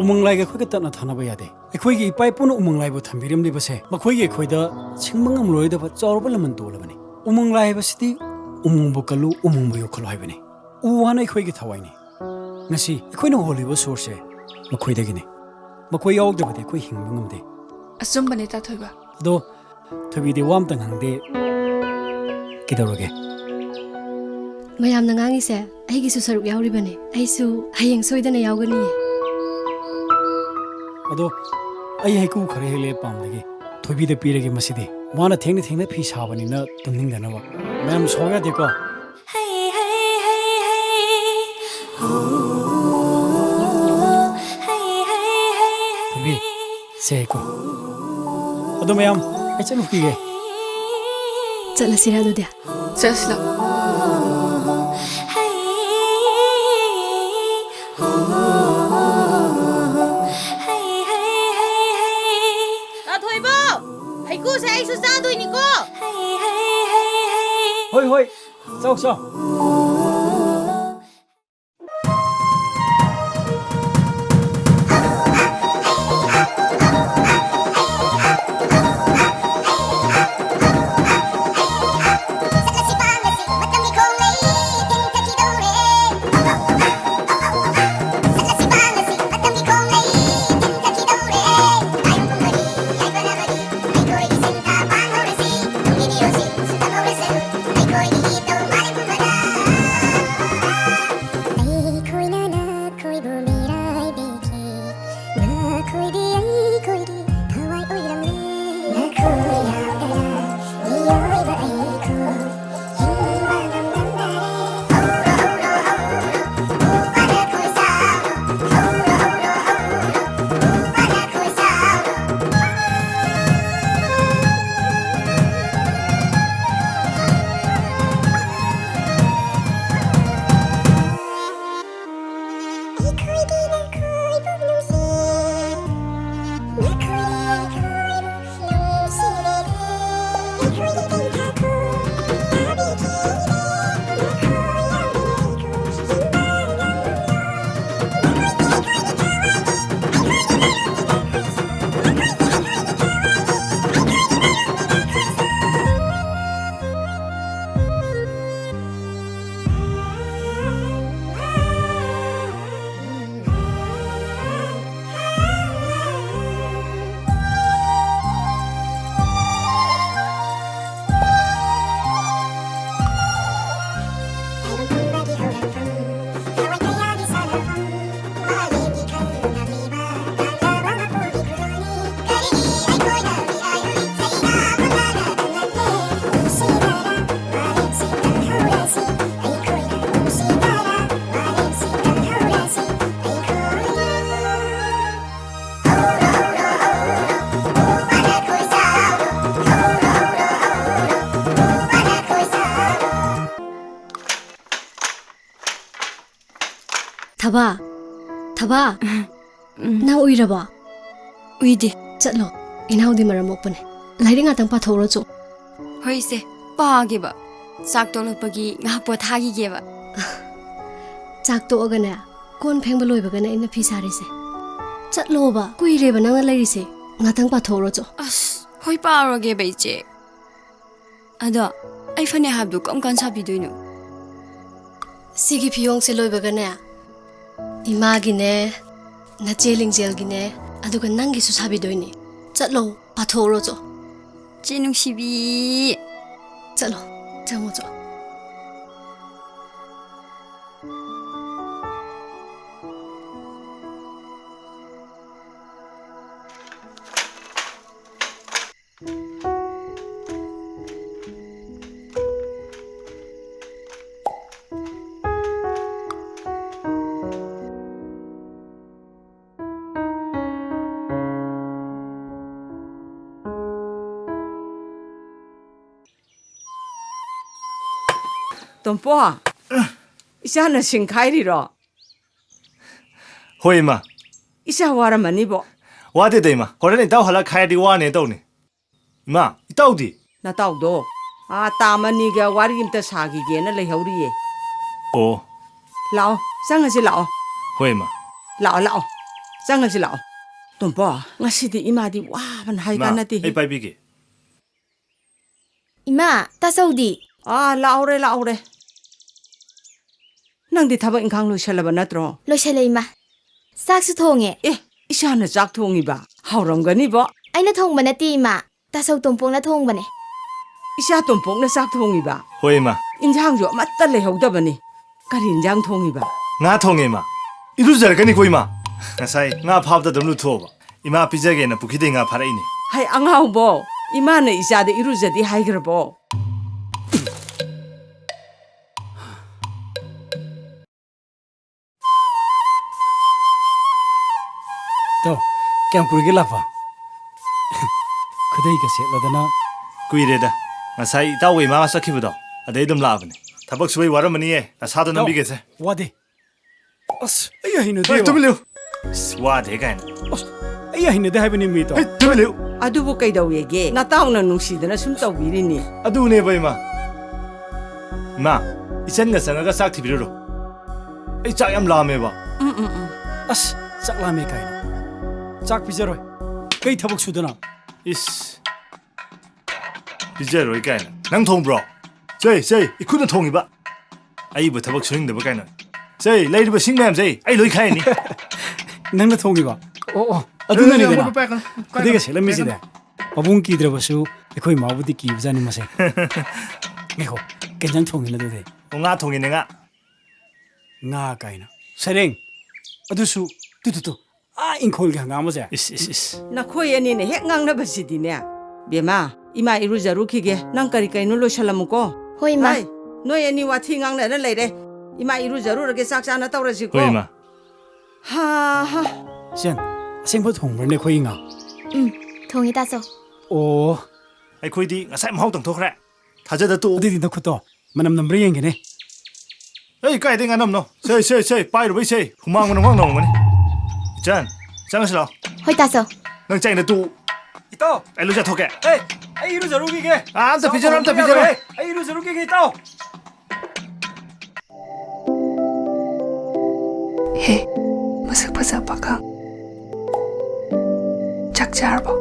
ꯎꯃꯪ ꯂꯥꯏꯒ ꯑꯩꯈꯣꯏꯒ ꯇꯠꯅ ꯊꯥꯅꯕ ꯌꯥꯗꯦ꯫ ꯑꯩꯈꯣꯏꯒꯤ ꯏꯄꯥ ꯏꯄꯨꯅ ꯎꯃꯪ ꯂꯥꯏꯕꯨ ꯊꯝꯕꯤꯔꯝꯂꯤꯕꯁꯦ ꯃꯈꯣꯏꯒꯤ ꯑꯩꯈꯣꯏꯗ ꯁꯤꯡꯕ ꯉꯝꯂꯣꯏꯗꯕ ꯆꯥꯎꯔꯕ ꯂꯃꯟ ꯇꯣꯜꯂꯕꯅꯤ꯫ ꯎꯃꯪ ꯂꯥꯏ ꯍꯥꯏꯕꯁꯤꯗꯤ ꯎꯃꯪꯕꯨ ꯀꯜꯂꯨ, ꯎꯃꯪꯕꯨ ꯌꯣꯛꯈꯠꯂꯨ ꯍꯥꯏꯕꯅꯤ꯫ ꯎ ꯋꯥꯅ ꯑꯩꯈꯣꯏꯒꯤ ꯊꯋꯥꯏꯅꯤ꯫ ꯉꯁꯤ ꯑꯩꯈꯣꯏꯅ ꯍꯣꯜꯂꯤꯕ ꯁꯣꯔꯁꯦ ꯃꯈꯣꯏꯗꯒꯤꯅꯤ꯫ ꯃꯈꯣꯏ ꯌꯥꯎꯗ꯭ꯔꯕꯗꯤ ꯑꯩꯈꯣꯏ ꯍꯤꯡꯕ ꯉꯝꯗꯦ꯫ ꯑꯆꯨꯝꯕꯅꯦ, ꯇꯥ ꯊꯣꯏꯕ꯫ ꯑꯗꯣ ꯊꯣꯏꯕꯤꯗꯤ ꯋꯥ ꯑꯝꯇꯪ ꯍꯪꯗꯦ꯫ ꯀꯩꯗꯧꯔꯒꯦ? ꯃꯌꯥꯝꯅ ꯉꯥꯡꯉꯤꯁꯦ ꯑꯩꯒꯤꯁꯨ ꯁꯔꯨꯛ ꯌꯥꯎꯔꯤꯕꯅꯦ꯫ ꯑꯩꯁꯨ ꯍꯌꯦꯡ ꯁꯣꯏꯗꯅ ꯌꯥꯎꯒꯅꯤꯌꯦ꯫ ꯑꯗꯣ ꯑꯩ ꯍꯩꯀꯨ ꯈꯔ ꯍꯦꯛꯂꯛꯑꯦ ꯄꯥꯝꯗꯒꯤ꯫ ꯊꯣꯏꯕꯤꯗ ꯄꯤꯔꯒꯦ ꯃꯁꯤꯗꯤ꯫ ꯃꯥꯅ ꯊꯦꯡꯅ ꯊꯦꯡꯅ ꯐꯤ ꯁꯥꯕꯅꯤꯅ ꯇꯨꯝꯅꯤꯡꯗꯅꯕ꯫ ꯃꯌꯥꯝ ꯁꯥꯎ ꯌꯥꯗꯦꯀꯣ꯫ ꯍꯩ, ꯍꯩ, ꯍꯩ, ꯍꯩ꯫ ꯍꯨ, ꯍꯩ, ꯍꯩ, ꯍꯩ, ꯍꯩ꯫ ꯊꯣꯏꯕꯤ, ꯁꯦ ꯍꯩꯀꯨ꯫ ꯑꯗꯣ ꯃꯌꯥꯝ, ꯑꯩ ꯆꯠꯂꯨꯈꯤꯒꯦ꯫ ꯆꯠꯂꯁꯤꯔ ꯑꯗꯨꯗꯤ? ꯆꯠꯂꯁꯤ ꯂꯥꯛꯑꯣ꯫ ꯍꯣꯏ, ꯍꯣꯏ, ꯆꯥꯎ, ꯆꯥꯎ꯫ ꯑꯩꯈꯣꯏꯅ ꯅꯈꯣꯏꯕꯨ ꯃꯤꯔꯥꯏꯕꯤꯈꯤ, ꯅꯈꯣꯏꯗꯤ ꯑꯩꯈꯣꯏꯒꯤ ꯊꯋꯥꯏ ꯑꯣꯏꯔꯝꯂꯦ꯫ ꯅꯈꯣꯏ ꯌꯥꯎꯗꯅ ꯃꯤꯑꯣꯏꯕ ꯑꯩꯈꯣꯏ ꯍꯤꯡꯕ ꯉꯝꯂꯝꯗꯔꯦ꯫ ꯍꯧꯔꯣ, ꯍꯧꯔꯣ, ꯍꯧꯔꯣ, ꯎꯕ ꯅꯈꯣꯏ ꯁꯥꯎꯔꯣ꯫ ꯍꯧꯔꯣ, ꯍꯧꯔꯣ, ꯍꯧꯔꯣ, ꯎꯕ ꯅꯈꯣꯏ ꯁꯥꯎꯔꯣ꯫ ꯑꯩꯈꯣꯏꯗꯤ ꯅꯈꯣꯏꯕꯨ ꯅꯨꯡꯁꯤ꯫ ꯅꯈꯣꯏꯗꯤ ꯑꯩꯈꯣꯏꯕꯨ ꯅꯨꯡꯁꯤꯔꯦ꯫ ꯑꯩꯈꯣꯏꯒꯤ ꯇꯦꯡꯊꯥꯈꯣ ꯇꯥꯕꯤꯈꯤꯗꯦ꯫ ꯅꯈꯣꯏ ꯌꯥꯎꯗꯅ ꯑꯩꯈꯣꯏ ꯍꯤꯡꯕ ꯉꯝꯂꯣꯏ꯫ ꯅꯈꯣꯏꯗꯤ ꯑꯩꯈꯣꯏꯒꯤ ꯊꯋꯥꯏꯅꯤ꯫ ꯑꯩꯈꯣꯏꯒꯤ ꯃꯔꯨꯞꯅꯤ ꯅꯈꯣꯏꯁꯨ꯫ ꯅꯈꯣꯏꯗꯤ ꯑꯩꯈꯣꯏꯒꯤ ꯊꯋꯥꯏꯅꯤ꯫ ꯑꯩꯈꯣꯏꯒꯤ ꯃꯔꯨꯞꯅꯤ ꯅꯈꯣꯏꯁꯨ꯫ ꯊꯕꯥ, ꯊꯕꯥ, ꯎꯝ꯫ ꯅꯪ ꯎꯏꯔꯕꯣ? ꯎꯏꯗꯦ꯫ ꯆꯠꯂꯣ, ꯏꯅꯥꯎꯗꯤ ꯃꯔꯝ ꯃꯣꯛꯄꯅꯦ꯫ ꯂꯥꯏꯔꯤꯛ ꯉꯥꯛꯇꯪ ꯄꯥꯊꯣꯛꯎꯔꯣ ꯆꯣ꯫ ꯍꯣꯏ ꯏꯆꯦ, ꯄꯥꯒꯦꯕ꯫ ꯆꯥꯛ ꯇꯣꯛꯂꯛꯄꯒꯤ ꯉꯥꯏꯍꯥꯛ ꯄꯣꯊꯥꯈꯤꯒꯦꯕ꯫ ꯆꯥꯛ ꯇꯣꯛꯑꯒꯅꯦ, ꯀꯣꯟ ꯐꯦꯡꯕ ꯂꯣꯏꯕꯒꯅꯦ ꯑꯩꯅ ꯐꯤ ꯁꯥꯔꯤꯁꯦ꯫ ꯆꯠꯂꯣꯕ, ꯀꯨꯏꯔꯦꯕ ꯅꯪꯅ ꯂꯩꯔꯤꯁꯦ꯫ ꯉꯥꯛꯇꯪ ꯄꯥꯊꯣꯛꯎꯔꯣ ꯆꯣ꯫ ꯑꯁ, ꯍꯣꯏ, ꯄꯥꯔꯨꯔꯒꯦꯕ ꯏꯆꯦ꯫ ꯑꯗꯣ ꯑꯩ ꯐꯅꯦꯛ ꯍꯥꯏꯕꯗꯨ ꯀꯔꯝ ꯀꯥꯟ ꯁꯥꯕꯤꯗꯣꯏꯅꯣ? ꯁꯤꯒꯤ ꯐꯤꯌꯣꯡꯁꯦ ꯂꯣꯏꯕꯒꯅꯦ, ꯏꯃꯥꯒꯤꯅꯦ, ꯅꯆꯦ ꯂꯤꯡꯖꯦꯜꯒꯤꯅꯦ, ꯑꯗꯨꯒ ꯅꯪꯒꯤꯁꯨ ꯁꯥꯕꯤꯗꯣꯏꯅꯦ꯫ ꯆꯠꯂꯣ, ꯄꯥꯊꯣꯛꯎꯔꯣ ꯆꯣ꯫ ꯆꯦ ꯅꯨꯡꯁꯤꯕꯤ꯫ ꯆꯠꯂꯣ, ꯆꯪꯉꯣ ꯆꯣ꯫ ꯇꯣꯝꯄꯣ, ꯏꯆꯥꯅ ꯁꯤꯡ ꯈꯥꯏꯔꯤꯔꯣ? ꯍꯣꯏ, ꯏꯃꯥ꯫ ꯏꯆꯥ ꯋꯥꯔꯝꯃꯅꯤꯕꯣ꯫ ꯋꯥꯗꯦꯗ, ꯏꯃꯥ꯫ ꯍꯣꯔꯦꯟ ꯏꯇꯥꯎ ꯍꯜꯂꯛ ꯈꯥꯏꯔꯗꯤ ꯋꯥꯅꯦ ꯇꯧꯅꯤ꯫ ꯏꯃꯥ, ꯏꯇꯥꯎꯗꯤ? ꯅꯇꯥꯎꯗꯣ ꯑꯥ ꯇꯥꯃꯅꯤꯒ ꯋꯥꯔꯤ ꯑꯝꯇ ꯁꯥꯈꯤꯒꯦꯅ ꯂꯩꯍꯧꯔꯤꯌꯦ꯫ ꯑꯣ꯫ ꯂꯥꯛꯑꯣ, ꯆꯪꯉꯁꯤ ꯂꯥꯛꯑꯣ꯫ ꯍꯣꯏ, ꯏꯃꯥ꯫ ꯂꯥꯛꯑꯣ, ꯂꯥꯛꯑꯣ꯫ ꯆꯪꯉꯁꯤ ꯂꯥꯛꯑꯣ꯫ ꯇꯣꯝꯄꯣ, ꯉꯁꯤꯗꯤ ꯏꯃꯥꯗꯤ ꯋꯥꯕꯅ ꯍꯥꯏ ꯏꯃꯥ, ꯀꯥꯟꯅꯗꯦꯍꯦ꯫ ꯑꯩ ꯄꯥꯏꯕꯤꯒꯦ꯫ ꯏꯃꯥ, ꯇꯥꯆꯧꯗꯤ? ꯑꯥ, ꯂꯥꯛꯍꯧꯔꯦ, ꯂꯥꯛꯍꯧꯔꯦ꯫ ꯅꯪꯗꯤ ꯊꯕꯛ ꯏꯪꯈꯥꯡ ꯂꯣꯏꯁꯜꯂꯕ ꯅꯠꯇ꯭ꯔꯣ? ꯂꯣꯏꯁꯜꯂꯦ, ꯏꯃꯥ꯫ ꯆꯥꯛꯁꯨ ꯊꯣꯡꯉꯦ꯫ ꯑꯦ, ꯏꯆꯥꯅ ꯆꯥꯛ ꯊꯣꯡꯉꯤꯕ? ꯍꯥꯎꯔꯝꯒꯅꯤꯕꯣ꯫ ꯑꯩꯅ ꯊꯣꯡꯕ ꯅꯠꯇꯦ, ꯏꯃꯥ꯫ ꯇꯥꯆꯧ ꯇꯣꯝꯄꯣꯛꯅ ꯊꯣꯡꯕꯅꯦ꯫ ꯏꯆꯥ ꯇꯣꯝꯄꯣꯛꯅ ꯆꯥꯛ ꯊꯣꯡꯉꯤꯕ? ꯍꯣꯏ, ꯏꯃꯥ꯫ ꯏꯟꯖꯥꯡꯁꯨ ꯑꯃꯠꯇ ꯂꯩꯍꯧꯗꯕꯅꯤ꯫ ꯀꯔꯤ ꯏꯟꯖꯥꯡ ꯊꯣꯡꯉꯤꯕ? ꯉꯥ ꯊꯣꯡꯉꯦ, ꯏꯃꯥ꯫ ꯏꯔꯨꯖꯔꯛꯀꯅꯤꯀꯣ, ꯏꯃꯥ꯫ ꯉꯁꯥꯏ ꯉꯥ ꯐꯥꯕꯗ ꯑꯗꯨꯝ ꯂꯨꯊꯣꯛꯑꯕ꯫ ꯏꯃꯥ ꯄꯤꯖꯒꯦꯅ ꯄꯨꯈ꯭ꯔꯤꯗꯩ ꯉꯥ ꯐꯥꯔꯛꯏꯅꯦ꯫ ꯍꯩ, ꯑꯉꯥꯎꯕꯣ! ꯏꯃꯥꯅ ꯏꯆꯥꯗ ꯏꯔꯨꯖꯗꯦ ꯍꯥꯏꯈ꯭ꯔꯕꯣ? ꯏꯇꯥꯎ, ꯀꯌꯥꯝ ꯀꯨꯏꯔꯒꯦ ꯂꯥꯛꯄ? ꯈꯨꯗꯩꯒ ꯁꯦꯠꯂꯗꯅ꯫ ꯀꯨꯏꯔꯦꯗ꯫ ꯉꯁꯥꯏ ꯏꯇꯥꯎꯒ ꯏꯃꯥꯒ ꯆꯠꯈꯤꯕꯗꯣ, ꯑꯗꯩ ꯑꯗꯨꯝ ꯂꯥꯛꯑꯕꯅꯦ꯫ ꯊꯕꯛ ꯁꯨꯕꯩ ꯋꯥꯔꯝꯃꯅꯤꯌꯦ, ꯅꯁꯥꯗꯣ ꯏꯇꯥꯎ, ꯅꯝꯕꯤꯒꯦꯁꯦ꯫ ꯋꯥꯗꯦ꯫ ꯑꯁ, ꯑꯩ ꯍꯩꯅꯗꯦꯕ꯫ ꯍꯩ, ꯇꯨꯃꯤꯟ ꯂꯩꯌꯨ꯫ ꯑꯁ, ꯋꯥꯗꯦ ꯀꯥꯏꯅ꯫ ꯑꯁ, ꯑꯩ ꯍꯩꯅꯗꯦ ꯍꯥꯏꯕꯅꯤ ꯃꯤ ꯏꯇꯥꯎ꯫ ꯍꯩ, ꯇꯨꯃꯤꯟ ꯂꯩꯌꯨ꯫ ꯑꯗꯨꯕꯨ ꯀꯩꯗꯧꯋꯦꯒꯦ? ꯅꯇꯥꯎꯅ ꯅꯨꯡꯁꯤꯗꯅ ꯁꯨꯝ ꯇꯧꯕꯤꯔꯤꯅꯤ꯫ ꯑꯗꯨꯅꯦꯕ, ꯏꯃꯥ꯫ ꯏꯃꯥ, ꯏꯆꯟꯒ ꯆꯪꯉꯒ ꯆꯥꯛ ꯊꯤꯕꯤꯔꯨꯔꯣ꯫ ꯑꯩ ꯆꯥꯛ ꯌꯥꯝ ꯂꯥꯝꯃꯦꯕ꯫ ꯎꯝ, ꯎꯝ, ꯎꯝ꯫ ꯑꯁ, ꯆꯥꯛ ꯂꯥꯝꯃꯦ ꯀꯥꯏꯅ꯫ ꯆꯥꯛ ꯄꯤꯖꯔꯣꯏ꯫ ꯀꯩ ꯊꯕꯛ ꯁꯨꯗꯅ? ꯏꯁ꯫ ꯄꯤꯖꯔꯣꯏ ꯀꯥꯏꯅ꯫ ꯅꯪ ꯊꯣꯡꯕ꯭ꯔꯣ? ꯁꯦ, ꯁꯦ, ꯏꯈꯨꯠꯅ ꯊꯣꯡꯉꯤꯕ꯫ ꯑꯩꯕꯨ ꯊꯕꯛ ꯁꯨꯅꯤꯡꯗꯕ ꯀꯥꯏꯅ꯫ ꯁꯦ, ꯂꯩꯔꯤꯕ ꯁꯤꯡ ꯃꯌꯥꯝꯁꯦ ꯑꯩ ꯂꯣꯏ ꯈꯥꯏꯔꯅꯤ꯫ ꯅꯪꯅ ꯊꯣꯡꯉꯤꯕ? ꯑꯣ, ꯑꯣ, ꯑꯗꯨꯅꯅꯤꯗꯅ꯫ ꯑꯃꯣꯠꯄ ꯄꯥꯏꯔꯛꯀꯅꯨ, ꯄꯥꯏꯔꯛꯀꯅꯨ, ꯈꯨꯗꯩꯒ ꯁꯦꯠꯂꯝꯃꯤꯁꯤꯅꯦ꯫ ꯄꯥꯏꯔꯛꯀꯅꯨ꯫ ꯃꯕꯨꯡ ꯀꯤꯗ꯭ꯔꯕꯁꯨ ꯑꯩꯈꯣꯏ ꯏꯃꯥꯕꯨꯗꯤ ꯀꯤꯕꯖꯥꯠꯅꯤ ꯃꯁꯦ꯫ ꯉꯥꯏꯈꯣ, ꯀꯩ ꯏꯟꯖꯥꯡ ꯊꯣꯡꯉꯤꯅꯣ ꯑꯗꯨꯗꯤ? ꯑꯣ, ꯉꯥ ꯊꯣꯡꯉꯤꯅꯦ, ꯉꯥ꯫ ꯉꯥ ꯀꯥꯏꯅ꯫ ꯁꯔꯦꯡ! ꯑꯗꯨꯁꯨ, ꯇꯨ, ꯇꯨ, ꯇꯨ, ꯑꯥ ꯏꯪꯈꯣꯜꯒꯤ ꯍꯪꯒꯥꯝ ꯑꯁꯦ꯫ ꯏꯁ, ꯏꯁ, ꯏꯁ꯫ ꯅꯈꯣꯏ ꯑꯅꯤꯅ ꯍꯦꯛ ꯉꯥꯡꯅꯕꯁꯤꯗꯤꯅꯦ꯫ ꯕꯦꯝꯃ, ꯏꯃꯥ ꯏꯔꯨꯖꯔꯨꯈꯤꯒꯦ꯫ ꯅꯪ ꯀꯔꯤ ꯀꯩꯅꯣ ꯂꯣꯏꯁꯜꯂꯝꯃꯨꯀꯣ꯫ ꯍꯣꯏ, ꯏꯃꯥ꯫ ꯍꯥꯏ, ꯅꯣꯏ ꯑꯅꯤ ꯋꯥꯊꯤ ꯉꯥꯡꯅꯔ ꯂꯩꯔꯦ꯫ ꯏꯃꯥ ꯏꯔꯨꯖꯔꯨꯔꯒꯦ, ꯆꯥꯛ ꯆꯥꯅ ꯇꯧꯔꯁꯤꯀꯣ꯫ ꯍꯣꯏ, ꯏꯃꯥ꯫ ꯍꯥ, ꯍꯥ꯫ ꯏꯆꯟ, ꯑꯁꯦꯡꯕ ꯊꯣꯡꯕ꯭ꯔꯅꯦ ꯑꯩꯈꯣꯏꯒꯤ ꯉꯥ? ꯎꯝ, ꯊꯣꯡꯉꯦ, ꯇꯥꯆꯧ꯫ ꯑꯣ꯫ ꯑꯩꯈꯣꯏꯗꯤ ꯉꯁꯥꯏ ꯃꯍꯥꯎ ꯇꯪꯊꯣꯛꯈ꯭ꯔꯦ꯫ ꯊꯥꯖꯗ ꯇꯣꯛꯎ꯫ ꯑꯗꯨꯗꯤ ꯅꯈꯨꯠꯇꯣ ꯃꯅꯝ ꯅꯝꯕ꯭ꯔꯥ ꯌꯦꯡꯒꯦꯅꯦ꯫ ꯑꯩ ꯀꯥꯏꯗꯩ ꯉꯥꯅꯝꯅꯣ? ꯁꯦ, ꯁꯦ, ꯁꯦ, ꯄꯥꯏꯔꯨꯕꯩ ꯁꯦ, ꯍꯨꯃꯥꯡ ꯃꯅꯝ ꯋꯥꯡ ꯅꯝꯃꯝꯒꯅꯤ꯫ ꯏꯆꯟ, ꯆꯪꯉꯁꯤ ꯂꯥꯛꯑꯣ꯫ ꯍꯣꯏ, ꯇꯥꯆꯧ꯫ ꯅꯪ ꯆꯥꯛ ꯏꯟꯗ ꯇꯣꯛꯎ꯫ ꯏꯇꯥꯎ! ꯑꯩ ꯂꯣꯏ ꯆꯥꯊꯣꯛꯀꯦ꯫ ꯑꯦ, ꯑꯩ ꯏꯔꯨꯖꯔꯨꯈꯤꯒꯦ꯫ ꯑꯥ, ꯑꯝꯇ ꯄꯤꯖꯔꯣ, ꯑꯝꯇ ꯄꯤꯖꯔꯣ꯫ ꯌꯥꯔꯣꯏꯍꯦ꯫ ꯑꯩ ꯏꯔꯨꯖꯔꯨꯈꯤꯒꯦ, ꯏꯇꯥꯎ꯫ ꯍꯦ, ꯃꯁꯛ ꯐꯖꯕ ꯄꯥꯈꯪ꯫ ꯆꯥꯛ ꯆꯥꯔꯕꯣ?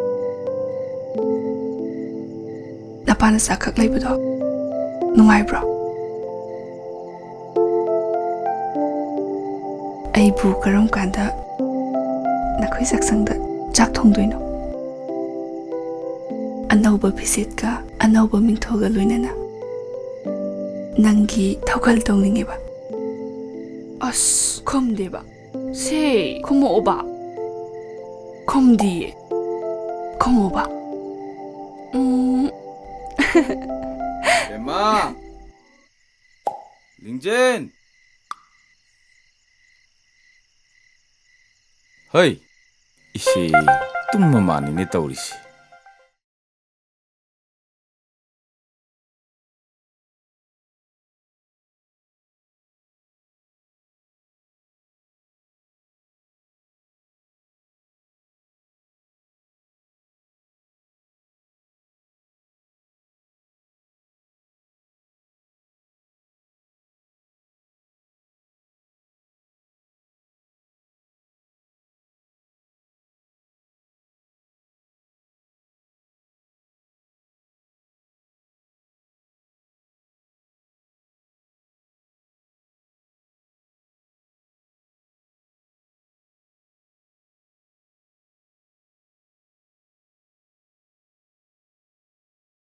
ꯅꯄꯥ ꯅꯆꯥ ꯈꯛ ꯂꯩꯕꯗꯣ ꯅꯨꯡꯉꯥꯏꯕ꯭ꯔꯣ? ꯑꯩꯕꯨ ꯀꯔꯝ ꯀꯥꯟꯗ ꯅꯈꯣꯏ ꯆꯥꯛꯁꯪꯗ ꯆꯥꯛ ꯊꯣꯡꯗꯣꯏꯅꯣ? ꯑꯅꯧꯕ ꯐꯤꯖꯦꯠꯀ ꯑꯅꯧꯕ ꯃꯤꯡꯊꯣꯜꯒ ꯂꯣꯏꯅꯅ ꯅꯪꯒꯤ ꯊꯧꯒꯜ ꯇꯧꯅꯤꯡꯉꯦꯕ꯫ ꯑꯁ, ꯈꯨꯝꯗꯦꯕ꯫ ꯁꯦ, ꯈꯨꯝꯃꯛꯑꯣꯕ꯫ ꯈꯨꯝꯗꯤꯌꯦ꯫ ꯈꯨꯝꯃꯣꯕ꯫ ꯎꯝ꯫ ꯕꯦꯝꯃ! ꯂꯤꯡꯖꯦꯟ! ꯍꯩ! ꯏꯆꯦ, ꯇꯨꯝꯃ ꯃꯥꯟꯅꯤꯅꯦ ꯇꯧꯔꯤꯁꯦ꯫